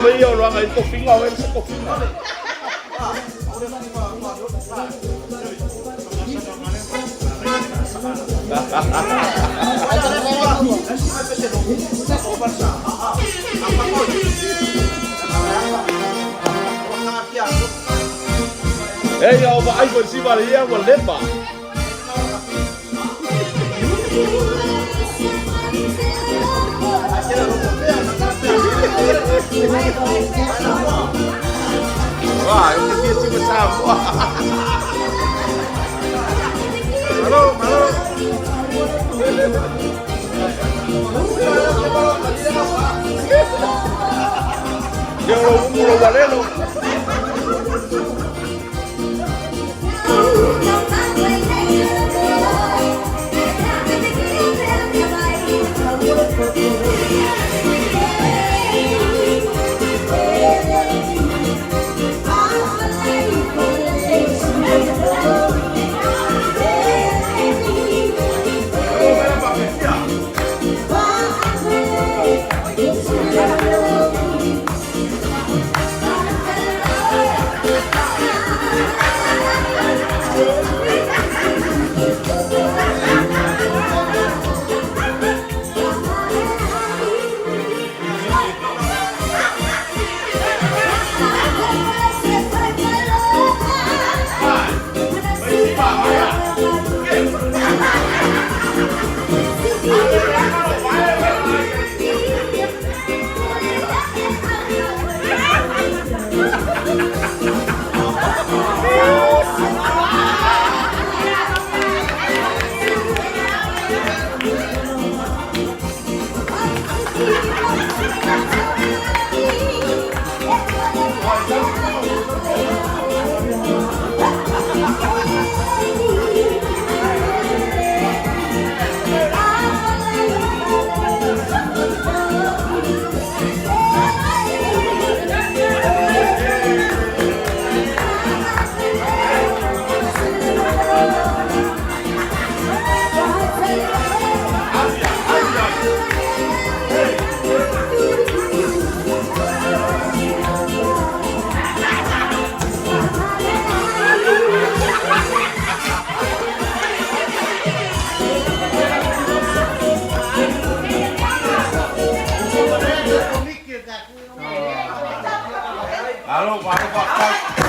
Ia o loaga i tofiga o se tofiga. Ei, o vaai foi si vale ia ua leva. Wah, eu te fia si Samoa. Malo, malo. Ia o umu lo walelo. Malo, malo, pa.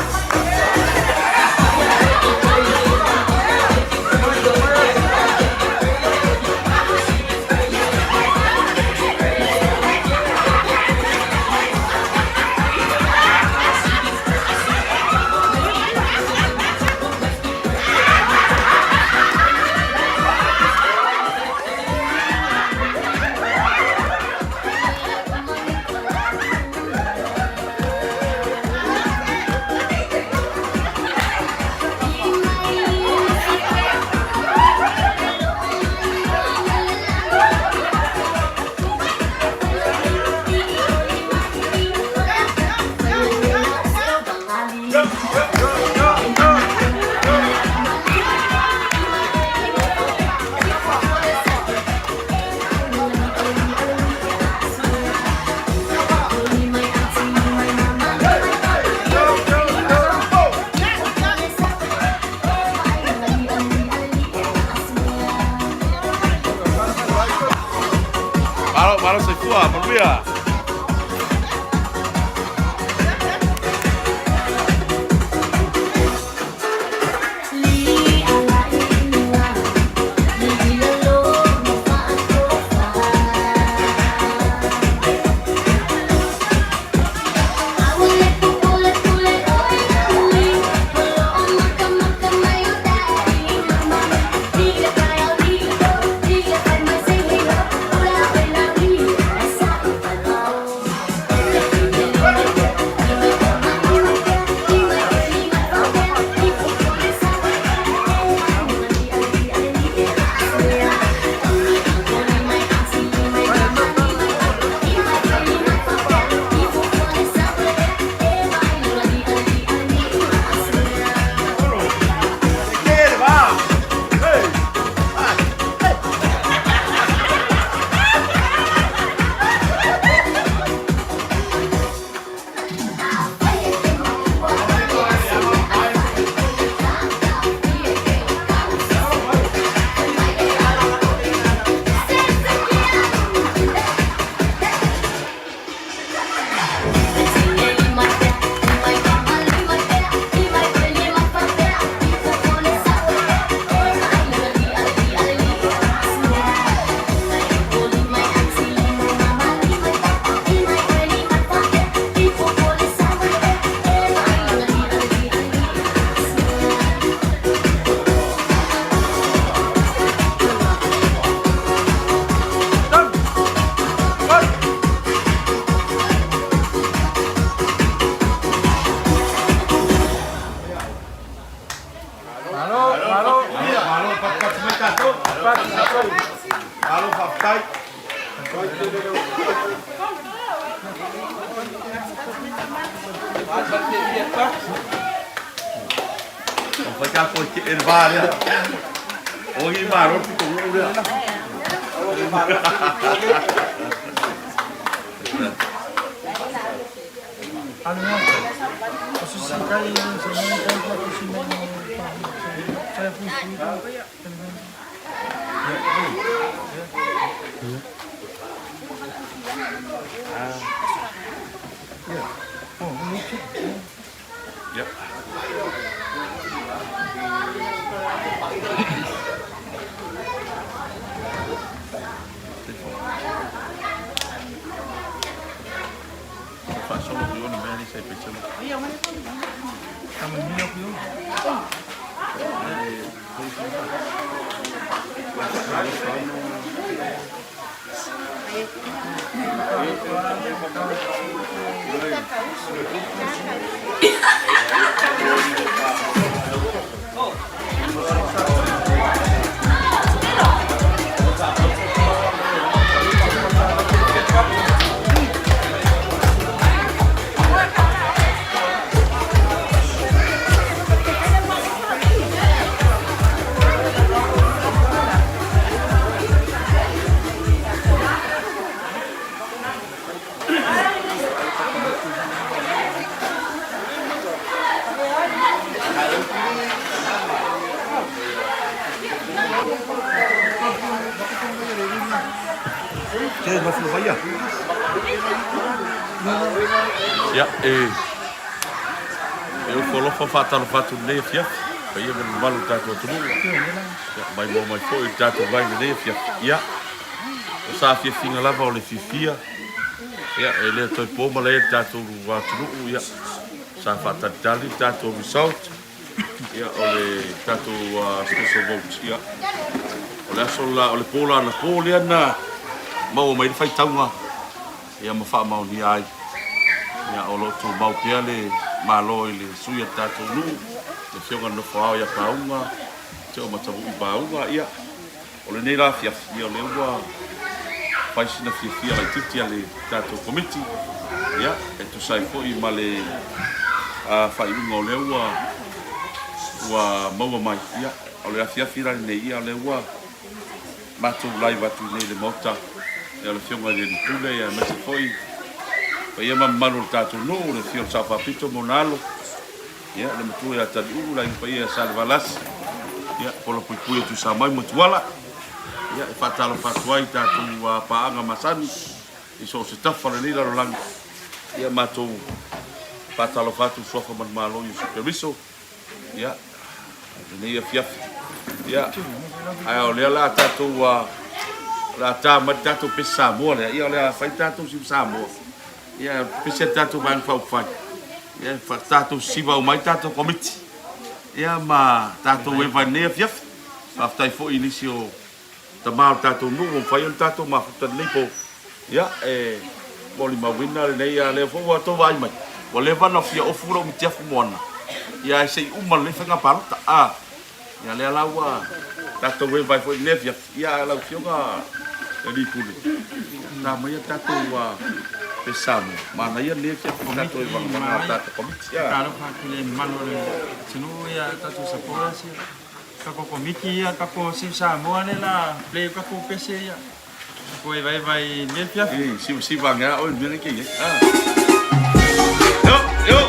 Fai tatou e le va lea. O i malo le pito lou lea. Ia. Faasolo i ona mea lea sa i Petelo. Ia, e e ofo alofa faatalofa atu i lenei afiafi, paia ma le mamalu o le tatou atunuu. Ia, maimoa mai foi i le tatou vai i lenei afiafi. Ia, o saafiafiga lava o le fiafia, ia, e le toe po malae le tatou atunuu, ia, sa faatalitali le tatou result, ia, o le tatou special vote, ia, o le aso la, o le po la anapo lea na maua mai ai le faitauga, ia, ma faamaonia ai, ia, o lo o tumau pea le Malo i le sui a le tatou nuu, le Afioga i le Nofo Ao ia Pauga, Teomatavui Pauga, ia, O lenei la afiafi, ia o lea ua fai sina fiafia laitiiti a le tatou Komiti, ia, e tusa ai foi ma le faaiuga o lea ua ua maua mai. Ia, o le afiafi la lenei, ia o lea ua matou live atu i nei i le Maota, ia o le Afioga i le Alii Pule, ia aemaise foi paia ma mamalu o le tatou nuu, le afio o le Sao Faapito ma ona alo, Ia, le matua ia Taliulu, le aiga paia ia Salevalasi, ia, Polapuipui e Tuisamau ma Tuala. Ia, e faatalofa atu ai i tatou paaga masani i so o se tafa o lenei lalolagi. Ia, matou faatalofa atu i Suafa Manumalo Iesu Keriso, ia, lenei afiafi. Ia, ae o lea la tatou, o le a ta mai le tatou pese Samoa lea, ia o le a fai tatou siva Samoa. Ia, pese le tatou Vaega Faaupufai, ia, tatou sisiva uma ai tatou Komiti, ia, ma tatou eva i lenei afiafi. Faafetai foi i nisi o tama o le tatou nuu ua mafai ona tatou mafuta i lenei po. Ia, e molimauina lenei, a lea foi ua outou vaai mai, ua leva ona fia ofu lou mitiafu moana, ia, ae se i uma lenei faiga palota. A, ia, lea la ua tatou eva ai foi i lenei afiafi. Ia, lau Afioga i le Alii Pule, ta maia tatou pese Samoa, manaia lenei afiafi i tatou evaga o tatou Komiti. Ia. Talofa atu i le mamalu o le atunuu ia tatou supporters ia, tatou Komiti ia, tatou Siu Samoa lea la play ai tatou pese ia, tatou evaeva i lenei afiafi. Ei, sivasiva ane lava oe i le mea lea e te i ai. Yo, yo.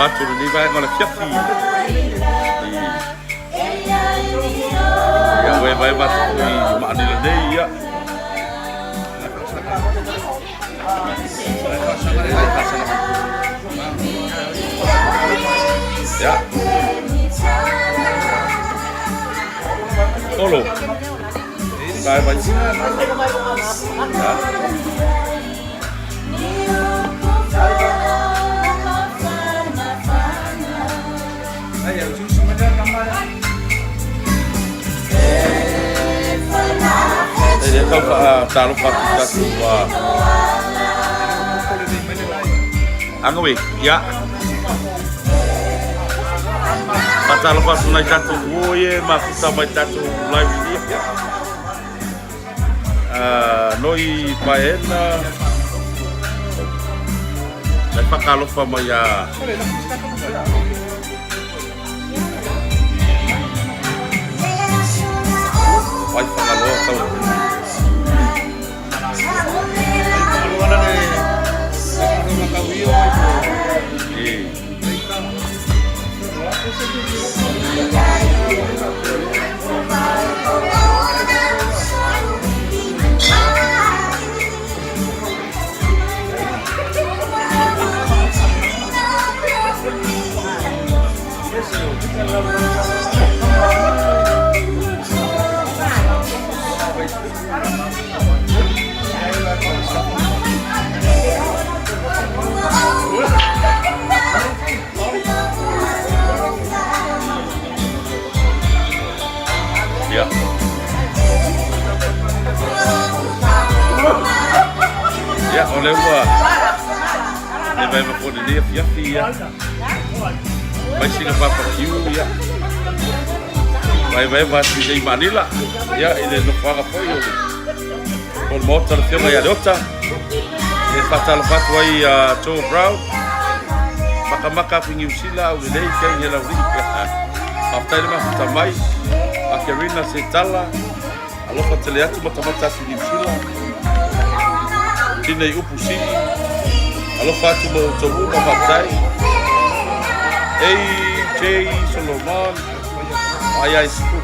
Faatalofa atu i lenei vaega o le afiafi i ia ua evaeva atu foi i Maanila nei, ia. Ia. Olo. Vaeva. Ia. E le tau faatalofa atu i tatou Angawe, ia. Faatalofa atu nai tatou uo e mafuta mai tatou live i ia. Noi Paena Nai whakalofa mai a Wai whakaloa tau. E. Ia. Ia, o lea ua evaeva foi lenei afiafi, ia. Mai sina papakiu, ia. Vaevaeva atu i nei Manila, ia, i le nofoaga foi o le o le Maota o le Afioga ia Leota. E faatalofa atu ai ia Joe Brown. Makamaka atu i Niu Sila au lelei kai he laulii. Faafetai le mafuta mai. A Kerina se tala. Alofa tele atu matamata atu i Niu Sila. Tinei upu sii. Alofa atu mo outou uma faafetai. AJ Solomon. Ai ai siku.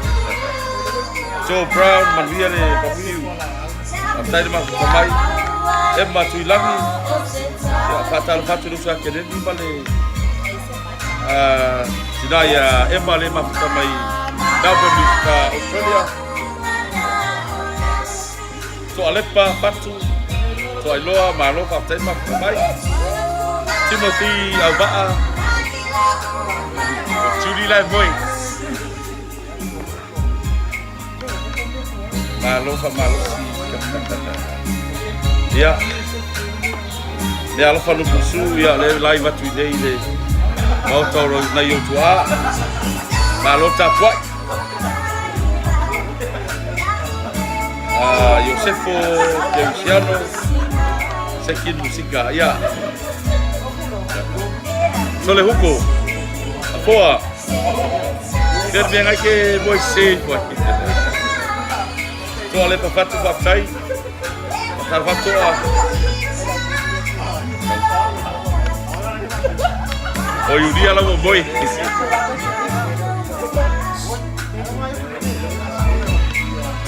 Joe Brown manuia le papiu. Faafetai le mafuta mai. Emma Tuilagi. Ia, faatalofa atu le uso ia Keneni ma le tina ia Emma le mafuta mai Melbourne, Australia. Toalepa, Fatu, Toailoa, malo faafetai le mafuta mai. Timothy Auvaa, Julie Laimoe. Malo faamalosi. Ia. Le alofa nupusu, ia le live atu i nei le maota o nai o tuaa. Malo tapuai. Iosefo Keusiano, Sekin Musika, ia. Sole huko. Apoa. Te mea ngai ke moe se koe. Toa lepa whatu whaftai. Whakara whatoa. O Iuria lau o moe.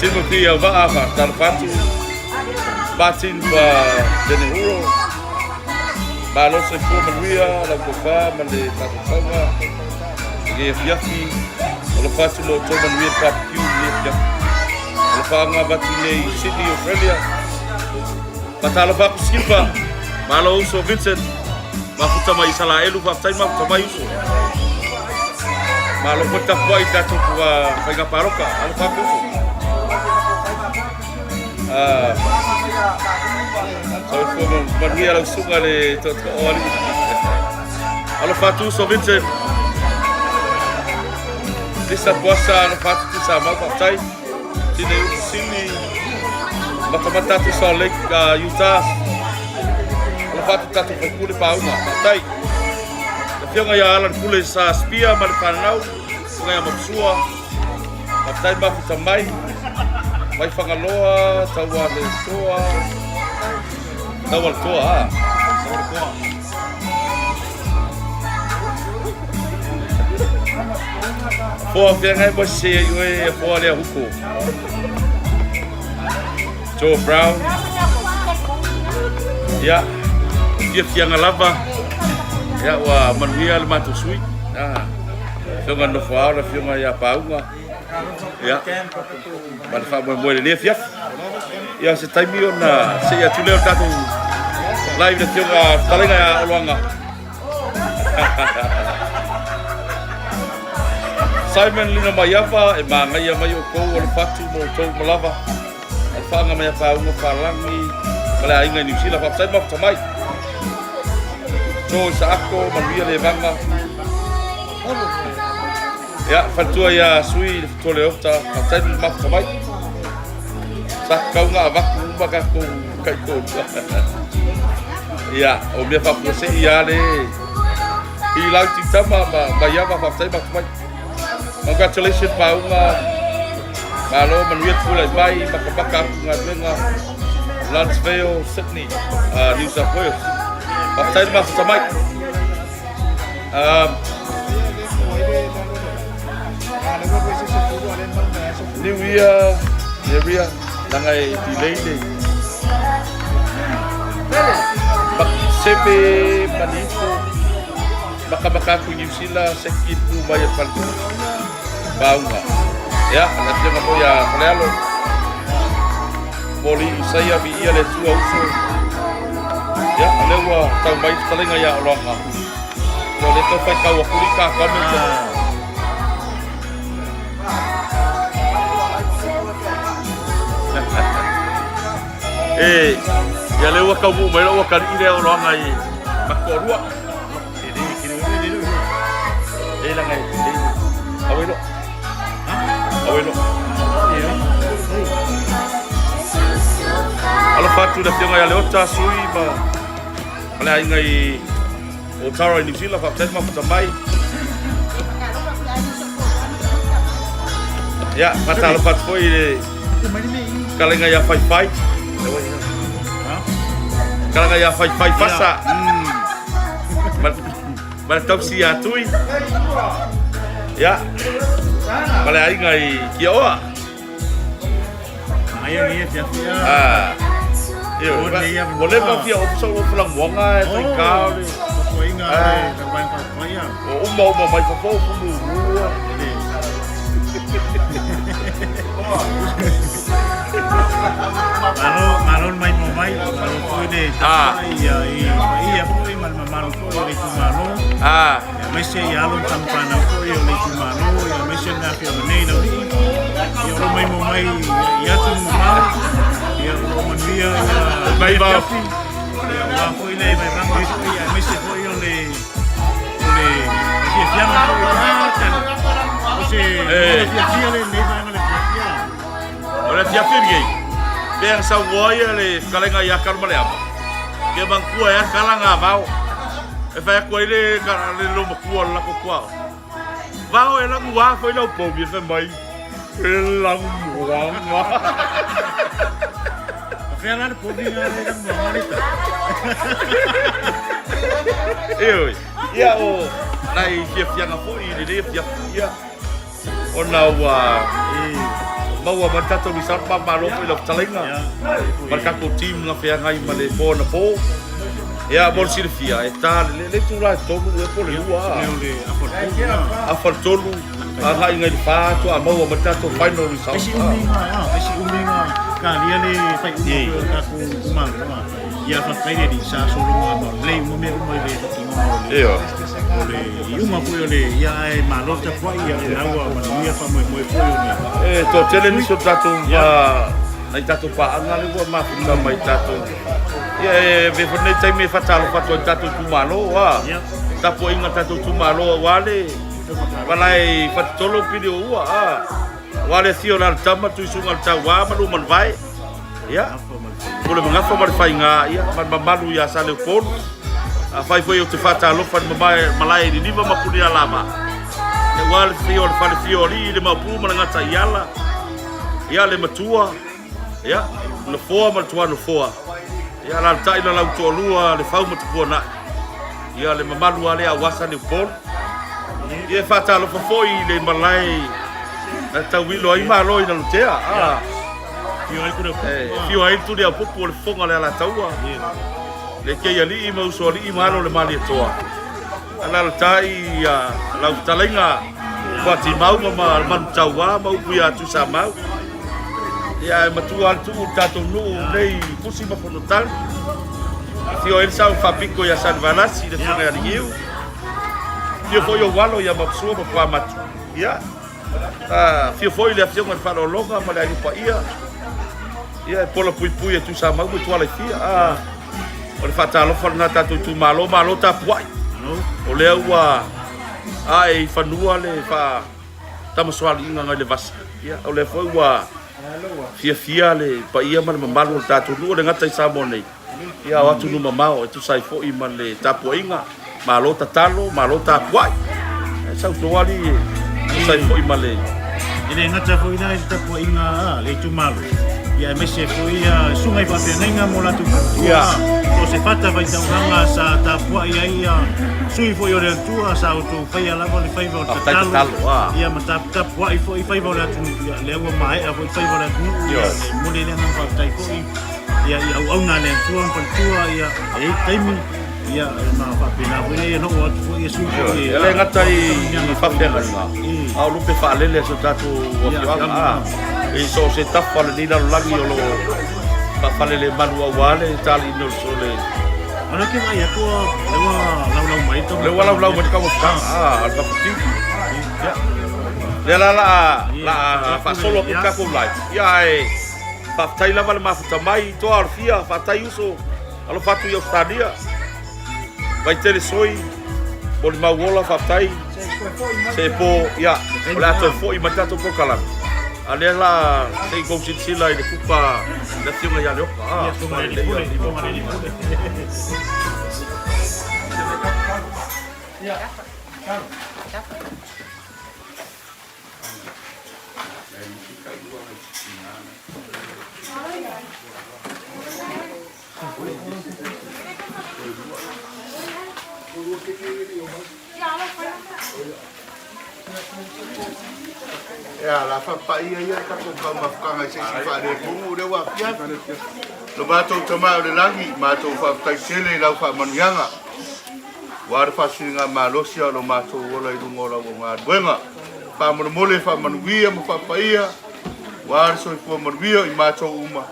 Timothy au vaa whakara whatu. Martin pa tene uro. Malo soifua manuia lau tofa ma le mafaufauga i lenei afiafi. Alofa atu lo outou manuia le barbecue i lenei afiafi. Alofa aga avatu i nei Sydney, Australia. Faatalofa atu Skipper, malo uso Vincent, mafuta mai Isalaelu, faafetai mafuta mai uso. Malo foi tapuai i tatou faiga palota. Alofa atu uso. Soifua manuia lau susuga le tootoo alii. Alofa atu uso Vincent. Lisa Puasa, alofa atu Tusa Mau, faafetai. Tine Utu Sini, matamata atu Salt Lake, Utah. Alofa atu tatou faipule paauga, faafetai. Le afioga ia Alan Pule sa Spia ma le fanau, susuga ia Mapsua. Faafetai mafuta mai, mai Fagaloa, Taualetoa, Taualetoa, a. Foa feagai mo se ai oe e foa lea huko. Joe Brown. Ia, fiafiaga lava. Ia, ua manuia le matou sui. Ah, afioga nofo ao le afioga ia Pauga. Ia, ma le faamoemoe lenei afiafi. Ia, se taimi ona sei atu lea o le tatou live le afioga fetalaiga ia Oloaga. Simon Luna Maiava e māgaia mai outou o le fatu mo outou ma lava. A le whaanga mai a pāunga whālangi ma le aiga i New Zealand. Faafetai mafuta mai. Joe Isaako, manuia le vanga. Ia, faletua ia Sui le faletua Leota, faafetai le mafuta mai. Sa kaunga avaku uma tatou taitoalua. Ia, o mea faafuasei ia le i lau titama ma Maiava, faafetai mafuta mai. Congratulations Pauga. Malo manuia te tulai mai, makamaka atu galuega. Lansvale, Sydney, New South Wales. Faafetai le mafuta mai. New Year, New Year, langa e delay le. Sebe manifo, makamaka atu i New Zealand, seki pu mai e faletua. Pauga. Ia, le afioga foi ia Falealo. Moli Isaia viia le Atua uso. Ia, o lea ua tau mai fetalaiga ia Oloaga. Ia, o lea tau fai kau aku li ka comment. E, ia lea ua tau muu mai ua kali'i lea Oloaga i Matoalua. E langa e, e, awai lo. Awai lo. Alofa atu le afioga ia Leota Sui ma ma le aiga i Otara i New Zealand, faafetai le mafuta mai. Ia, faatalofa atu foi i le fetalaiga ia Faifai. Fetalaiga ia Faifai Fasa. Ma le tausi ia Tui. Ia, ma le aiga i Kiaoa. Ah. Ua leva fia ofu sau ofu lamuaga e faigā o le o uma uma mai fafo ofu muamua. Malo, malo le mai mo mai, malo foi le tapuai ia i paia foi ma le mamalu foi o le itumalo. Ia aemaise ia alo ma tama fanau foi o le itumalo, ia aemaise le afioaga nei Laulii. Ia o lo mai mo mai i atunuu mamao, ia o lo o manuia ia Mai le ma afiafi. Ia aua foi le vaivaiga foi, ia aemaise foi o le o le fiafiaga foi ah tala. O se Eh. fiafia lenei vaega le fiafia. O le afiafi lenei, pea na saunoa ia le fetalaiga ia Kalumaleama, ke manatua e a kala ngā vao. E fai atu ai le, le loomatua o le latou tuaoi. Vao e lagu a foi lau povi e fai mai, e lagu moana. Fea la le povi nga le lagu moana le ta. Ioe, ia o nai fiafiaga foi i lenei afiafi, ia. Ona ua maua mai le tatou result ma malo foi lau fetalaiga ma le tatou team na feagai ma le po anapo. Ia mo le silafia e ta le le itula e 3 ea po o le 2 a. Afa le 3 agai ngai le 4 faatoa maua mai le tatou final result. Isi umiga, isi umiga kalia le fai uma foi o le tatou itumalo. Ia faafetai le Alii sa sologa ma lelei uma mea uma i le faatinoga o le o le iuga foi o le ia ae malo le tapuai ia o lena ua manuia faamoemoe foi o le E toatele nisi o tatou nai tatou paaga lea ua mafuta mai tatou ia e avea foi lenei taimi e faatalofa atu ai i tatou itumalo a tapuaiga a tatou itumalo aua le malae i Fatitolo pili o ua a aua le afio o le Alatama Tuisuga o le Tauā ma Lumanvae. Ia, o le magafa ma le faiga, ia, ma le mamalu ia Saleupolu. Afai foi ou te faatalofa i le mamae, malae i Niniva ma Punialava, ia, aua le fia o le falefia o alii, le Maopu ma le Gataiala, ia, le Matua, ia, le Nofoa ma le Tuanofoa, ia, alaalatai le lau toalua, le Fau ma Tupuanai, ia, le mamalu lava lea aua Saleupolu. Ia e faatalofa foi i le malae na tauilo ai Malo i Lalotea. E afio ai le Tuliaupupu o le Fofoga o le Alataua, le Keialii ma Usoalii ma Alo o le Malietoa. Alaalatai lau fetalaiga Fuatimau ma Manutaua ma upu ia Tuisamau. Ia ae matua lava le tuu i le tatou nuu nei i Fusi ma Fonotali. Afio ai le sao faapito ia Salevalasi le afioga ia Ligiu. Afio foi ou alo ia Mapusua ma Puamatu. Ia, afio foi le afioga i le Faaaloaloga ma le Aiga Paia. Ia e pola puipui e Tuisamau ma Tualaifia. Ah, O le faatalofa lena tatou itumalo, malo tapuai. O lea ua ae i fanua le faatamasoaliiga nai le vasa. Ia, o lea foi ua fiafia le paia ma le mamalu o le tatou nuu, e le gata i Samoa nei, ia o atunuu mamao e tusa ai foi ma le tapuaiga. Malo tatalo, malo tapuai. E saunoa alii e tusa ai foi ma le. E le gata foi la i le tapuaiga a le itumalo, ia aemaise foi ia susuga i faafeagaiga ma o latou faletua, so o se fata faitaulaga sa tapuai ai ia sui foi o le Atua sa outou faia lava le faiva o le tatalo, ia ma taputapuai foi faiva o le atunuu, ia lea ua maea foi faiva o le atunuu, ia e momoli ai le agaga faafetai foi ia i auauna a le Atua ma faletua, ia e i ai taimi. Ia, ma faapena foi ia loo atu foi ia sui foi. E le gata i faafeagaiga, a o lupe faalele a si o tatou afioaga. I so o se tafa o lenei lalolagi o lo o faafalelemalu aua le taliina o le. O lea ke vaai atu o lea ua laulau mai le Lea ua laulau mai le taumafaga a le tafatiu. Ia. Lea la la la faasolo atu le tatou live. Ia ae faafetai lava le mafuta mai toa o le fia, faafetai uso. Alofa atu i Ausetalia, Vaitele Soi, Molimau Ola, faafetai. Se po, ia, o le a toe foi mai le tatou polokalame. A lea la, se i tou silasila i le kuka le afioga ia Leoka. Ah, Ea, la faapaia ia tatou taumafataga i se isi faaletonu lea ua afiafi. Lo matou Tama o le lagi, matou faafetai tele i lau faamanuiaga. Ua le faasiliga malosi o lo matou ola i luga o lau galuega. Faamolemole faamanuia ma faapaia, ua le soifua manuia i matou uma.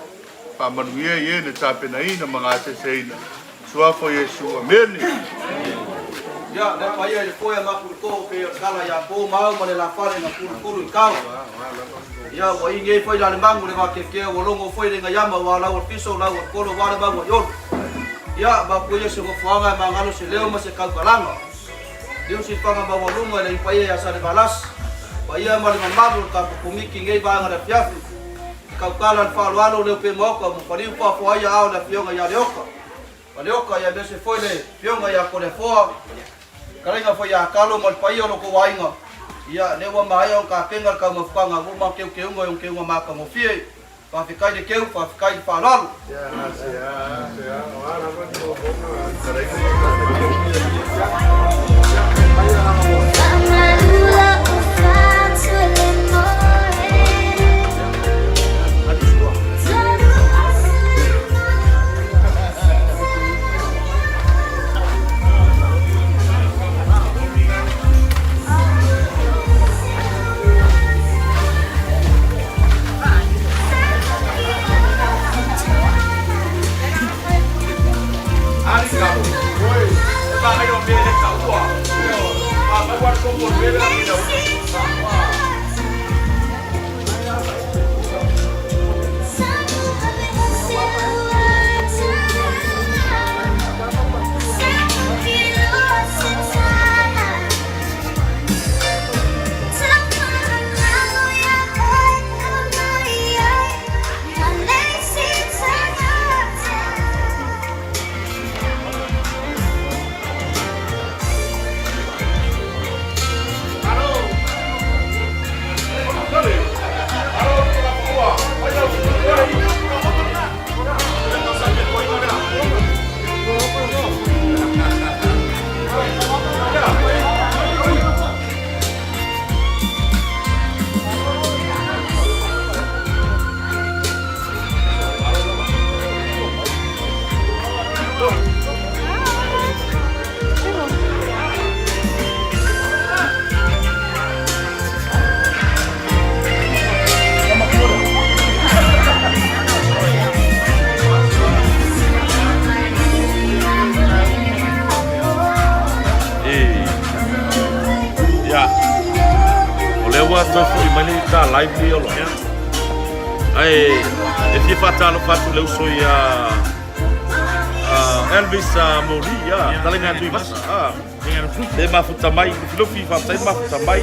Faamanuia i e na tapenaina ma gaseseina. Suafa o Iesu. Amene. Ia, le paia i le foe a Mapulutoo pei o le tala ia Po ma Ao ma le lafale na kulukulu i Kao. Ia, ua igi ai foi la le magu le vakeakea ua logo foi le gaiama ua lau o le fiso, lau o le kolo ua le maua i olu. Ia, mapu ia se nofoaga e magalo se leo ma se kaukalaga. Liu sifaga maualuga i le paia ia Salevalasi, paia ma le mamalu o le tatou komiti i nei vaega o le afiafi. Kaukala le faaaloalo leo pe maoka mo paliu paafoa ai aao le afioga ia Leoka. A Leoka ia aemaise foi le afioga ia Koleafoa, fetalaiga foi ia Kalo ma le paia o lo outou aiga. Ia, lea ua maea ona tapena le taumafataga ua ma teuteuga i ona teuga matagofie. Faafetai le teu, faafetai le faaaloalo. live lenei Olo. Ae e fia faatalofa atu i le uso ia Elvis Moli, ia, talenga atu i Vasa. Le mafuta mai, Lufilufi, faafetai le mafuta mai.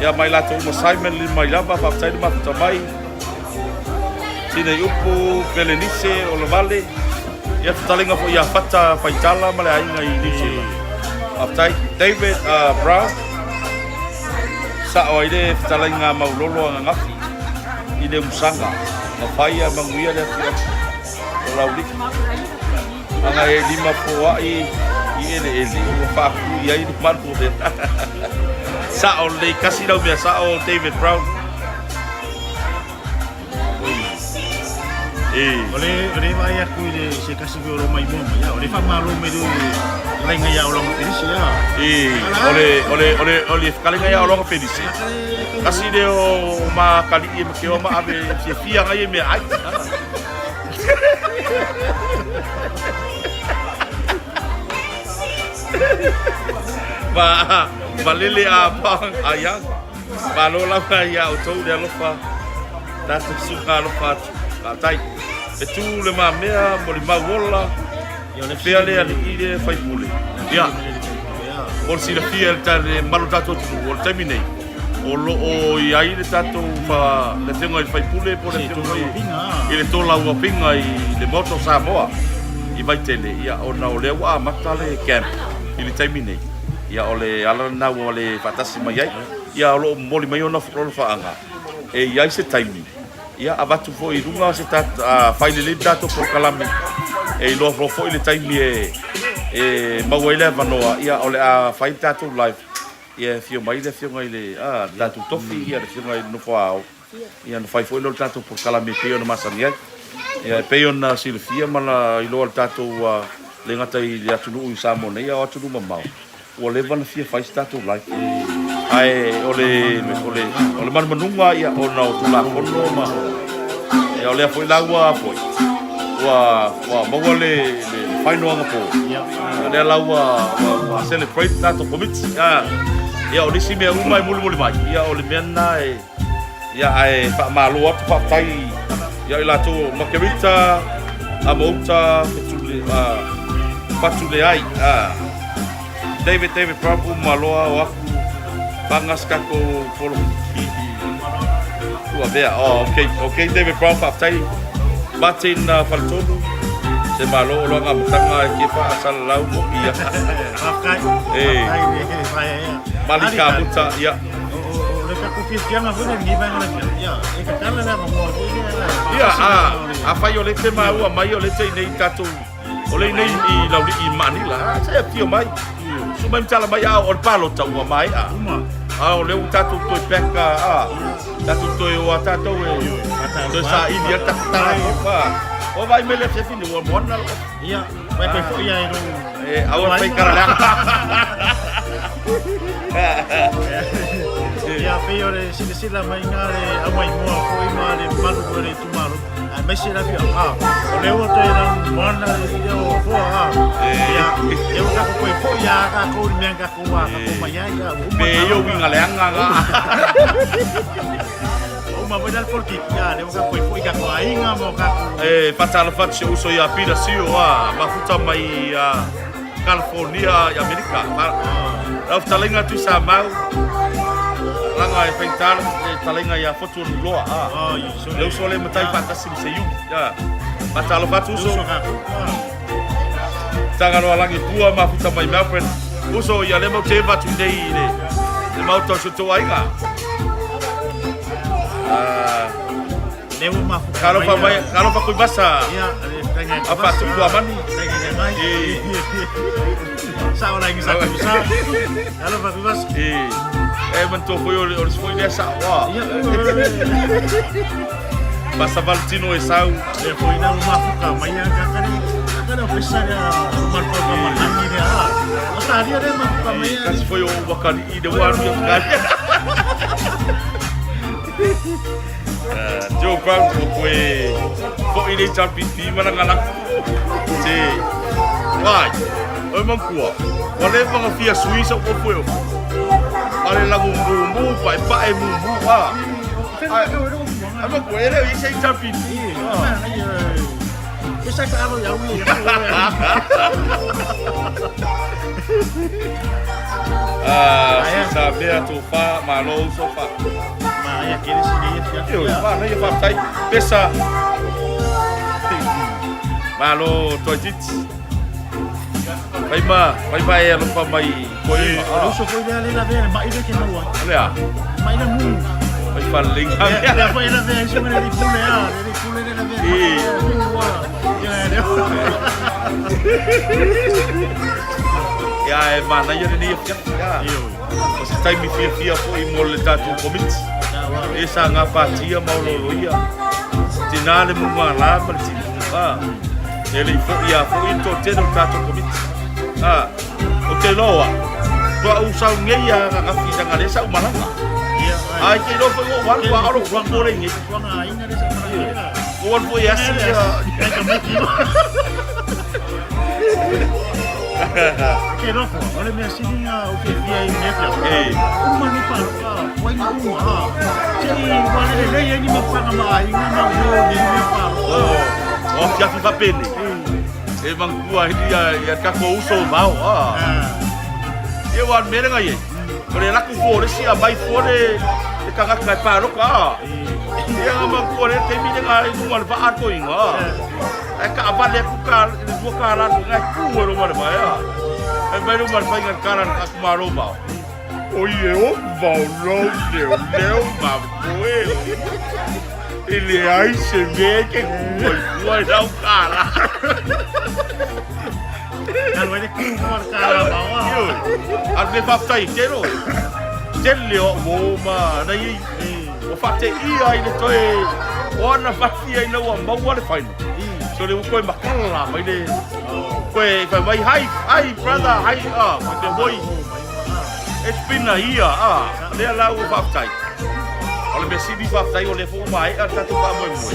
Ia mai latou uma Simon Lima mai lava, faafetai le mafuta mai. Tinei Upu, Pelenise, Olovale. Ia fetalaiga foi ia Fata Faitala ma le aiga i New Zealand. Faafetai. David Brown, sao ai le fetalaiga Maulolo Agagafi i le umusaga na fai a manuia le afiafi o Laulii. Ana e lima foai i eleele ua faaku i ai le malu o le sao lelei kasi lau mea sao David Brown. O le o le vaai atu i le se kasi foi o lo mai mua mai, o le faamalo mai le fetalaiga ia Ologa Felisi ia. O le o le o le o le fetalaiga ia Ologa Felisi. Kasi le o makali'i e makeo ma ave fiafia ngai e mea ai. Ma ma lele a pa ai Malo lava ia outou le alofa, tatou suka alofa atu. Faafetai. E tu le mamea mo le mau ola, fea le alii le faipule. Ia, mo le silafia e le mamalu o le tatou atunuu, o le taimi nei, o lo o i ai le tatou fa, le afioga i le faipule po o le afioga i le tolauapiga i le Maota o Samoa i Vaitele, ia, ona o lea ua amata le camp i le taimi nei. Ia, o le ala lena ua le faatasi mai ai. Ia, o lo o momoli mai ona lofaaga e i ai se taimi, ia, avatu foi i luga se fai lelei le tatou polokalame e iloa loa foi le taimi e maua ai le avanoa, ia, o le a fai le tatou live, ia, e afio mai le afioga i le tatou tofi, ia, le afioga i le nofo ao. Ia ona fai foi lea o le tatou polokalame e pei ona masani ai. Ia e pei ona silafia ma iloa le tatou le gata i le atunuu i Samoa nei a o atunuu mamao, ua leva ona fia fai se tatou live. Ae o le o le o le manumanuga ia ona o Tulafono ma ia o lea foi la ua foi ua ua maua le le fainoaga po. Ia lea la ua ua celebrate tatou komiti. Ia o nisi mea uma e mulimuli mai, ia o le mea lena e Ia ae faamalo atu faafetai ia i latou o Makerita, Amouta, Fetule, Fatuleai, David David Prabhu Maloa o aku Pagas kako polo ua mea. Oh, okay, okay David Brown faafetai. Martin Faletolu, se malo o loa amataga e kefa asalalau mo ia. Faafetai. Eh. Malika Muta, ia. O le tatou fiafiaga foi lenei vaega o le afiafi, ia, e tatala le avanoa foi lea. Ia, afai o lea e te maua mai o lea te i nei tatou, o lea i nei i Laulii i Manila, a, se afio mai. Susu mai ma tala mai, a o le palota ua maea. A o lea ua tatou toe back, a, tatou toe o a tatou e toe saili ai le tatou tala. O vaai mai le afiafi nei, ua moana lou. Ia, vai toe foi ai lou. E, aua fai kara leaga. Ia, pei o le silasila mai na le aumaimoa foi ma le mamalu foi o le itumalo, aemaise le afioaga. O lea ua toe lanumoana le leo o Foa. Ia, lea ua tatou toe foi lava tatou i le mea na tatou tatou mai ai. Ua uma. Pe io uiga leaga ga. Ua uma foi la le polokiki, ia, lea ua tatou toe foi i tatou aiga ma o tatou. E faatalofa atu si ou uso ia Peter Sio a mafuta mai a California i Amerika. Lau fetalaiga Tuisamau, laga e faigata le fetalaiga ia Fotuanuloa. Le uso lea matai faatasi ma Seiuli. Faatalofa atu uso. Tagaloa Lagipua mafuta mai Melbourne. Uso ia lea mau te eva atu nei i le maota o si o tou aiga. Lea ua mafuta Talofa mai, talofa Tuivasa. Ia, le fetalaiga ia Tuivasa. Tupu Amani. Fetalaiga mai. Sao la ingi sa Tuivasa. Talofa Tuivasa. E manatua foi o le foi lea sao. Ia. Pasa Valentino e sau. Le foi la ua mafuta mai ia kakari. Kakari o pesa lea malpau ka matangi lea. O talia lea mafuta mai ia. Kasi foi o wakari i le ua alu ia wakari. Joe Brown o koe fo'i nei HRPP mana ngana te ai oi mankua ua leva ona fia sui sau ofu e ofu ale lagu mumu paepae mumu a. Ai ma ko ele i se HRPP. Pesa ka alo iau ia. Ah, sa mea tō whā, malo uso whā. Ma ia kere si nei fia. Io, whā, nei whātai. Pesa. Malo toi titi. Pai ma, pai ma e alofa mai koe ma. O uso foi lea le la vea, mai le ke maua. Lea. Mai la mu. Pai whalenga. Lea foi la vea, iso mene li pule a, le pule le la vea. Ia e manaia lenei afiafi a. O se taimi fiafia foi mo le tatou komiti. E sa gapatia ma ololoia. Tina le mugala ma le tino. A. E le i foi a foi le toatele o le tatou komiti. A. O te loa, toa u sau nei a gagafi langa le sa umalaga. Ai ke iloa foi ua alu a olo kuaku o le nei. Ua alu foi e asi ia. Ke lofo, o le mea sili nga o fiafia i mea fia. Uma ni paloka, wai ni uma ha. Se i wale le lei ai ni mapanga ma aiga ma o ni mea paloka. O fiafi fapene. E mangua ai ia ia kako uso mao. Ah. Ia ua mea lenga iai. O le laku fua o le isi a mai fua le le tagata e paloka a. Ia nga mangua le taimi lenga i luga o le vaa toiga a. Ae taavale atu ka le lua tala atu ngai ku e loma le vai a. Ai mai loma le faiga le tala le taku malo mao. O ie o vau lou leo leo ma koe. E leai se mea e te ku ai fua i lau tala. Alu ai le ku fua le tala mao a. Ioe. A le mea faafetai tele oe. Tele o au uo ma nai ei. Ua faateia ai le toe o ana fafia ina ua maua le final. So le ua toe makala mai le toe fai mai hi hi brother hi ah ma te moi. It's been a year ah lea la ua faafetai. O le mea sili faafetai o lea foi ua maea le tatou faamoemoe.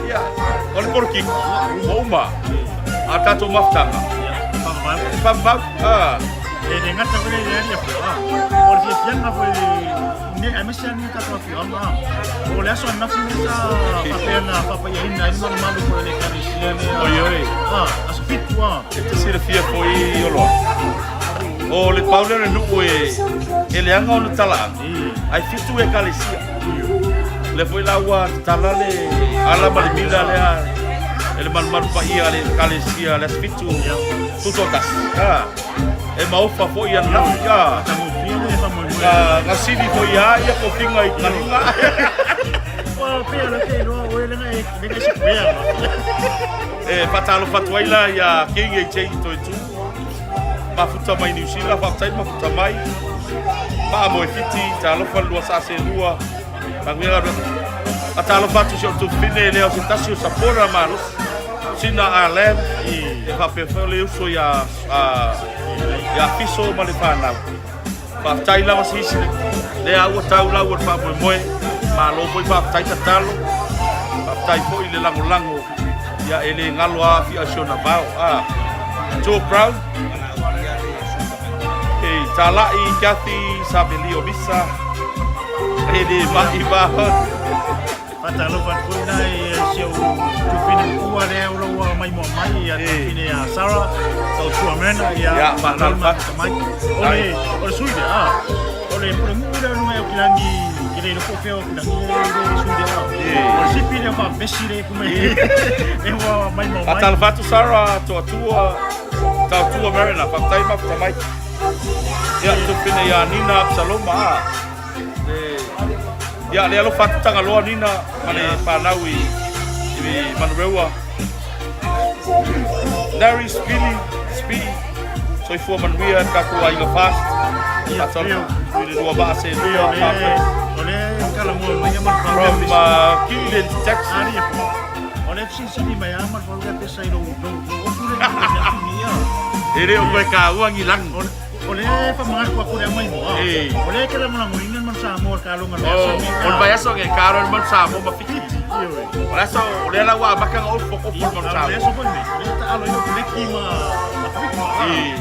Ia, o le polokiki ua uma. A tatou mafutaga. Faavavau. Ah. E le gata foi le alii afioaga. O le fiafiaga foi ne aemaise lava ni tatou afioaga a. O le aso ananafi lea sa faapea na faapaiaina ai le malumalu foi o le ekalesia lea. Oi oi. A, aso 7 a. E te silafia foi Oloa. O le pau lea o le nuu e e leaga ona talaaga ae 7 ekalesia. O lea foi la ua tatala le ala ma le mila lea e le malumalu paia a le ekalesia le aso 7 tutoatasi. A. E maofa foi ananafi a. Ga sili foi a ia kofiga i kaliga. Ua pea le ke iloa oe lenga e lenga e sikuea ma. E faatalofa atu ai la ia King AJ Toetu. Mafuta mai Niu Sila, faafetai mafuta mai. Maa moe fiti, talofa le lua saa selua. Manuia galuega. Faatalofa atu si ou tufine lea o se tasi o sapona malosi. Sina Alan, e faapea foi o le uso ia ia Fiso ma le fanau. Faafetai lava sisi lea ua tau lau o le faamoemoe. Malo foi faafetai tatalo. Faafetai foi le lagolago ia e le galo a afia si ona vao. Ah. Joe Brown. Hey, Talai, Kathy, Savelio Misa. E le mai va. Faatalofa atu foi la i si ou tufine matua lea o lo o ua maimoa mai ia tufine ia Sarah Tautua Mena ia Ia, faatalofa atu. mai. O le o le sui lea, ah, o le pulenuu lea o luga i Aukilagi, ke le iloa po o fea o Aukilagi le le sui lea. O le sipi lea faavesi le kuma e ua maimoa mai. Faatalofa atu Sarah Toatua, Tautua Mariner, faafetai mafuta mai. Ia, tufine ia Nina Absaloma, ah. Ia, le alofa atu Tagaloa Nina ma le fanau i i Manureua. Larry Spili, Spi, soifua manuia le tatou aiga fast. Ia, Faatalofa i le lua vaa se lua O le o le kalamua mai a ma From Cleveland, Texas. Ali e po. O le fesilisili mai a ma le falu pesa i lou lou lou ofu le le atumia. E le o koe kāua ngi lagi. O le whamangaku aku le amai moa. O le ke lagolagoina le Manu Samoa le kaloga le aso nei. O le vaiaso nge kalo le Manu Samoa ma Fiti. O le aso o lea la ua amata ona ofu ofu le Manu Samoa. O le aso foi nei. O le taalo ai o Peleki ma Fiti.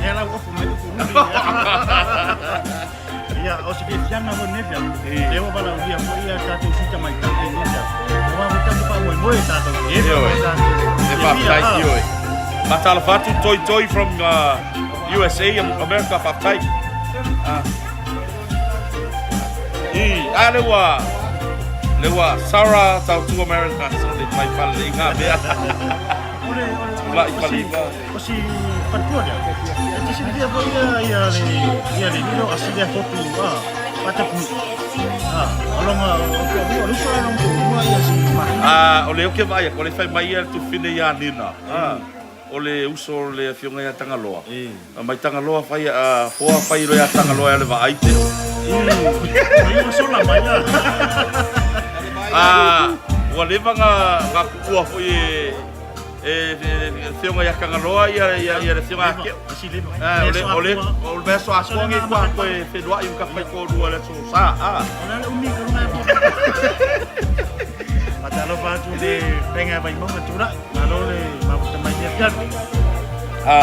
Lea la ua ofu mai le Puruli. Ia, o se fiafiaga foi lenei afiafi, lea ua valaaulia foi a tatou sui tamaitai i lenei afiafi, aua foi tatou faamoemoe i tatou eva ma tatou E faafetai, ioe. Faatalofa atu Toi Toi from USA, America, faafetai. Ah. I, a le ua, le ua Sarah Tautua America, so le mai pale le inga mea. Tulai pale inga. O si faletua lea, e te silafia foi ia, ia le, ia le lilo asili a fotu, a, patapu. A, o longa, o toalua, o le uso a longa toalua ia si mahina. A, o le oke vaai aku, o le fai mai ia le tufine ia Nina. A, o le uso o le afioga ia Tagaloa. Mai Tagaloa fai a foa fai loa ia Tagaloa e le vaai te o. Mai sola mai la. A, ua leva ga ga kuua foi e e le afioga ia Tagaloa ia ia ia le afioga ia Keo. O le o le o le aso atoa nge kua toe feiloai ma ka fai toalua i le aso Sa. A. O le umi ka lunga e po. Faatalofa atu le faiga Vaimauga tulai. Malo le mafuta mai le afiafi. A,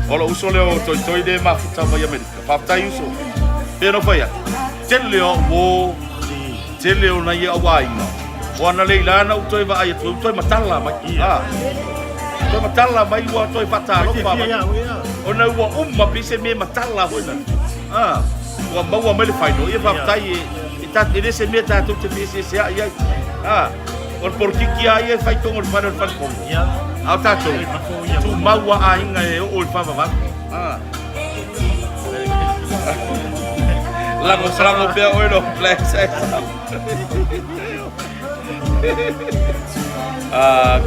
o lou uso lea o Toitoi lea e mafuta mai Amerika. Faafetai uso. Pei ona ou fai atu, tele o au uo, tele o nai au aiga. O ana lei la na ou toe vaai atu, ua toe matala mai. A, toe matala mai ua toe faatalofa mai. Ona ua uma pei se mea matala foi na. A, ua maua mai le faino. Ia faafetai e, e, ta, e le se mea tatou te feeseeseai ai. A, O le polokiki lava ia e fai tonu i le fale o le falefono. A o tatou, tumau a aiga e oo i le faavavau. Lago, lago pea oe lo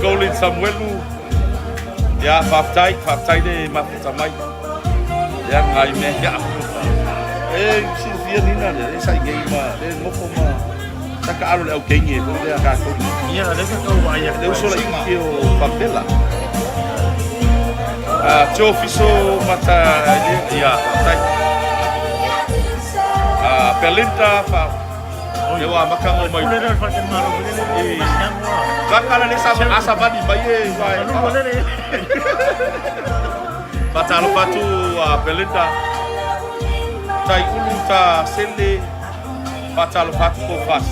Colin Samuelu, ia, faafetai, faafetai le mafuta mai. Ia, ngai mea ia. E silafia nina lea, e sai nei ma, le nofo ma. Sa taalo le au keini e foi lea tatou. Ia, lea sa tau vaai atu. Le uso laiti o Fapela. Ah, Tio Fiso mata ia, faafetai. Ah, Belinda fa le ua maka ngo mai. Pule le fa te malo le le. Kaka le sa asa vani mai e vai. Faatalofa atu a Belinda. Tai ulu ta sele. Faatalofa atu ko fast.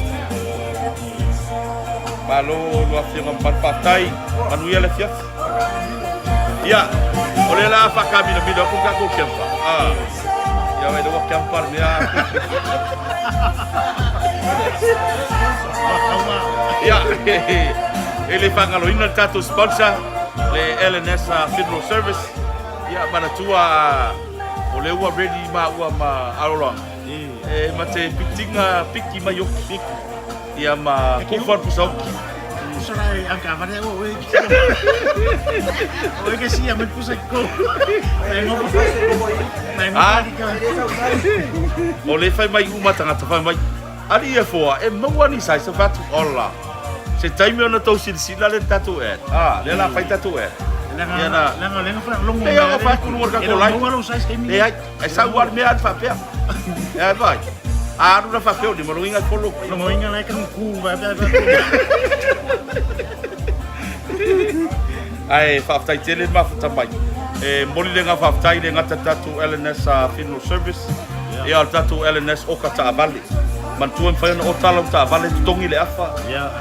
Malo lua afioga mamalu faafetai. Manuia le afiafi. Ia, o lea la faakaminamina aku tatou camper. Ah. Ia vai ua camper le mea. Ia, e le faagaloina le tatou sponsor, le LNS Funeral Service. Ia, manatua o lea ua ready maua ma Aroa. E ma te pitinga piki mai oki. Ia ma kofa pusa oki. Pusa lai angka vare o oe. Oe ke sia mai pusa ko. Mai ngopo. Mai ngopo. O le fai mai uma tangata fai mai. Ali e foa e maua ni sai sa fatu ola. Se taimi ona tou silasila le tatou ad. Ah, lea la fai tatou ad. Ia na. Langa lenga fa longo. Lea o fa kulu ka ko lai. Leai, Ai sau uare mea alu faapea. E ai vai. A alu na faapea o lima loinga i follow. Loinga lai kang ku vai vai vai. Ai faafetai tele le mafuta mai. E moli le ngā faafetai le gata tatou LNS Funeral Service. Ia o le tatou LNS oka taavale. Manatua e mafai ona ota lau taavale totogi le afa.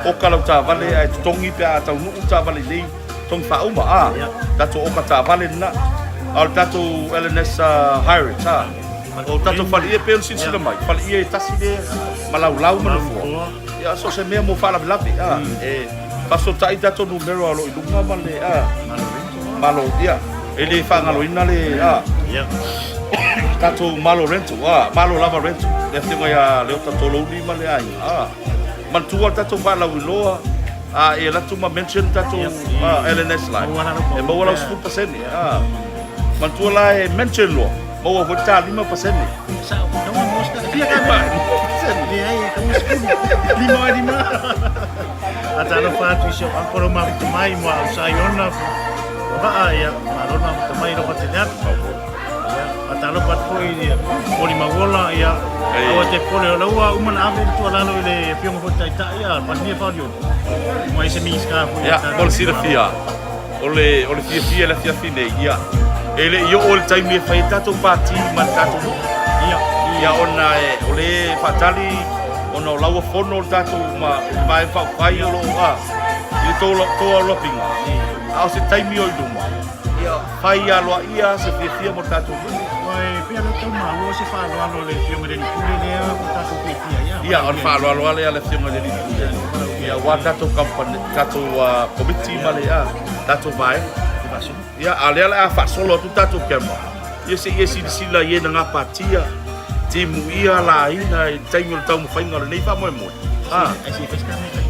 Oka lau taavale ae totogi pe a taunuu le taavale i nei. Togi faauma a tatou oka taavale lena. A o le tatou LNS Hirates a o tatou faleie pei ona silasila mai, faleie e tasi lea ma laulau ma nofoa. Ia so o se mea mo faalavelave a e faafesootai tatou numera o lo o i luga ma le a malo ia e le faagaloina le a tatou Malo Rental a Malo Lava Rental le afioga ia Leota Tolouli ma le aiga a manatua le tatou faalauiloa A e alu atu ma mention tatou LNS Live, e maua lau 10%. Manatua la e mention loa, maua foi ta 5%. Sao, taua mo se fia ka me. Leai, taua sepulu. Lima oe lima. Faatalofa atu i si ou uncle o mafuta mai mo au Saiona. Vaa ia, malo le mafuta mai alofa tele atu. Ia, faatalofa atu foi i le Poli Mauola, ia, aua te popole, o la ua uma ona ave le tuualalo i le Afioga foi i le Taitai, ia, Palemia Faaolioli, ua i se Minisita foi. Ia, mo le silafia, o le, o le fiafia i le afiafi nei, ia, e le i oo i le taimi e fai ai tatou pati ma le tatou nuu. Ia, Ia ona e o lē faatali ona o la ua fono le tatou ma le Vaega Faaupufai o lo o a i le tou aulapiga, a o se taimi o i luma, fai aloaia se fiafia mo le tatou nuu. Ua e pei lea tau maua se faaaloalo a le Afioga i le Alii Pule lea ua tatou fiafia ai. Ia, o le faaaloalo lava lea a le Afioga i le Alii Pule, ia aua le tatou company, tatou komiti ma le tatou vaega. Ia, a o lea o le a faasolo atu le tatou camera, ia se i e silasila i e na gapatia timuia laina i le taimi o le taumafaiga o lenei faamoemoe.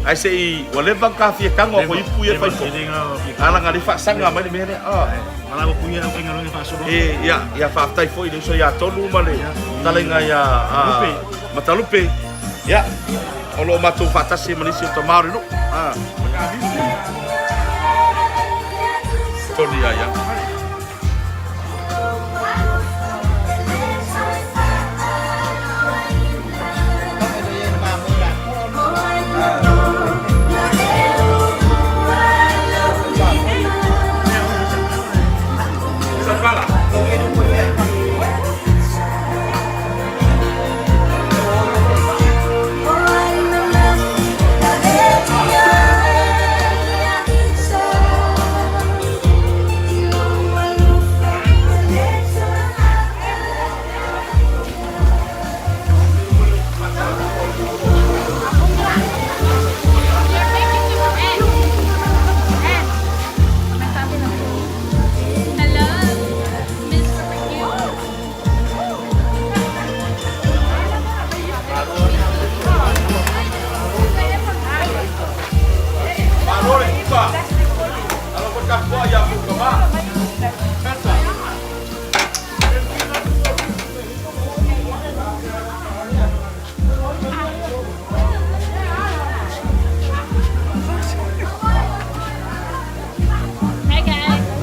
Ae se i, ua leva ona ta fia tago a ipu ia fai foi. A laga le faasaga mai le mea lea. E, ia, ia faafetai foi i le uso ia Tonu ma le talaiga ia Matalupe. Ia, o lo o matou faatasi ma nisi o tama o le nuu. Tonu ia ia. Malo le iva. Alo ko tapuai ia ku kama. Hey guys.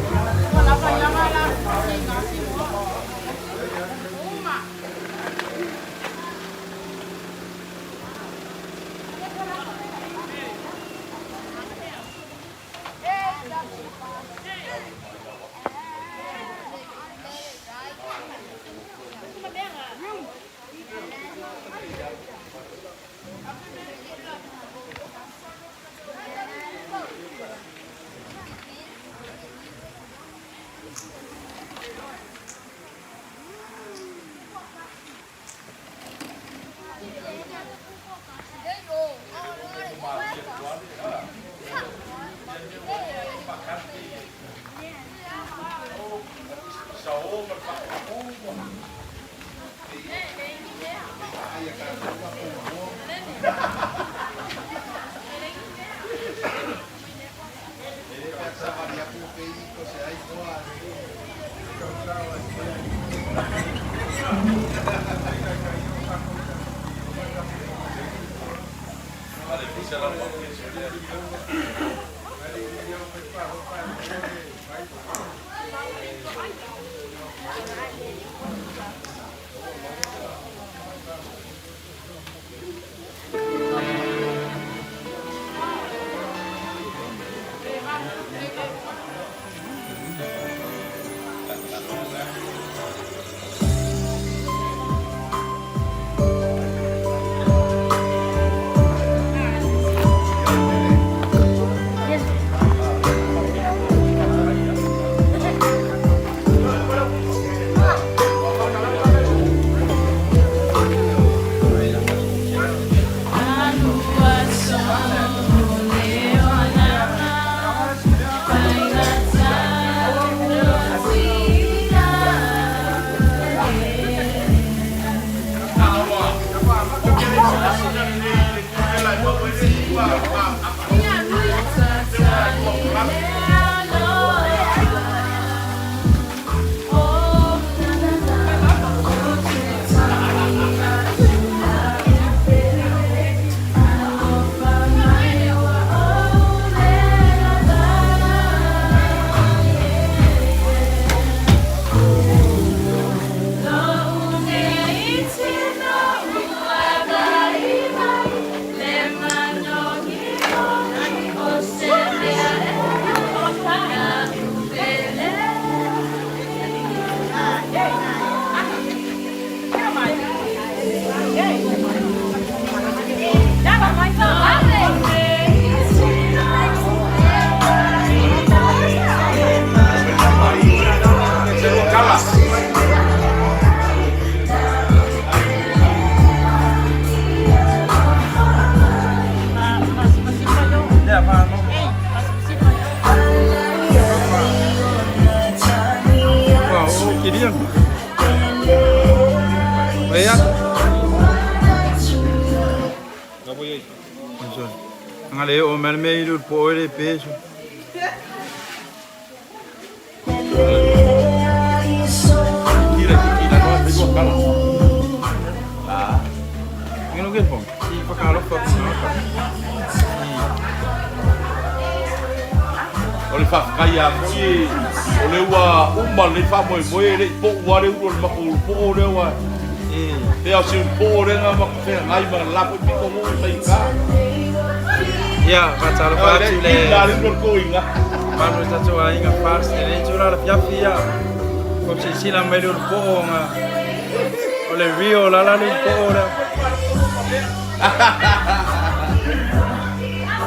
Aga le oo mai le mea i le ulupo'o e le peso. Tira tira noa pe lua kala. Ngeno ke fong. I whakaalofa ku ngā ka. O le faafetai ia foi o le ua uma lenei faamoemoe e le i po'u a le ulu o le matou ulupo'o lea ua pea o si ulupo'o lea na matou feagai ma le la foi pito nuu i faigata. Ia, faatalofa atu i le La le ulu o le toina. Mamalu o le tatou aiga FAST i lenei itula o le afiafi, ia, ua silasila mai le ulupo'o ona o le real lala le ulupo'o lea.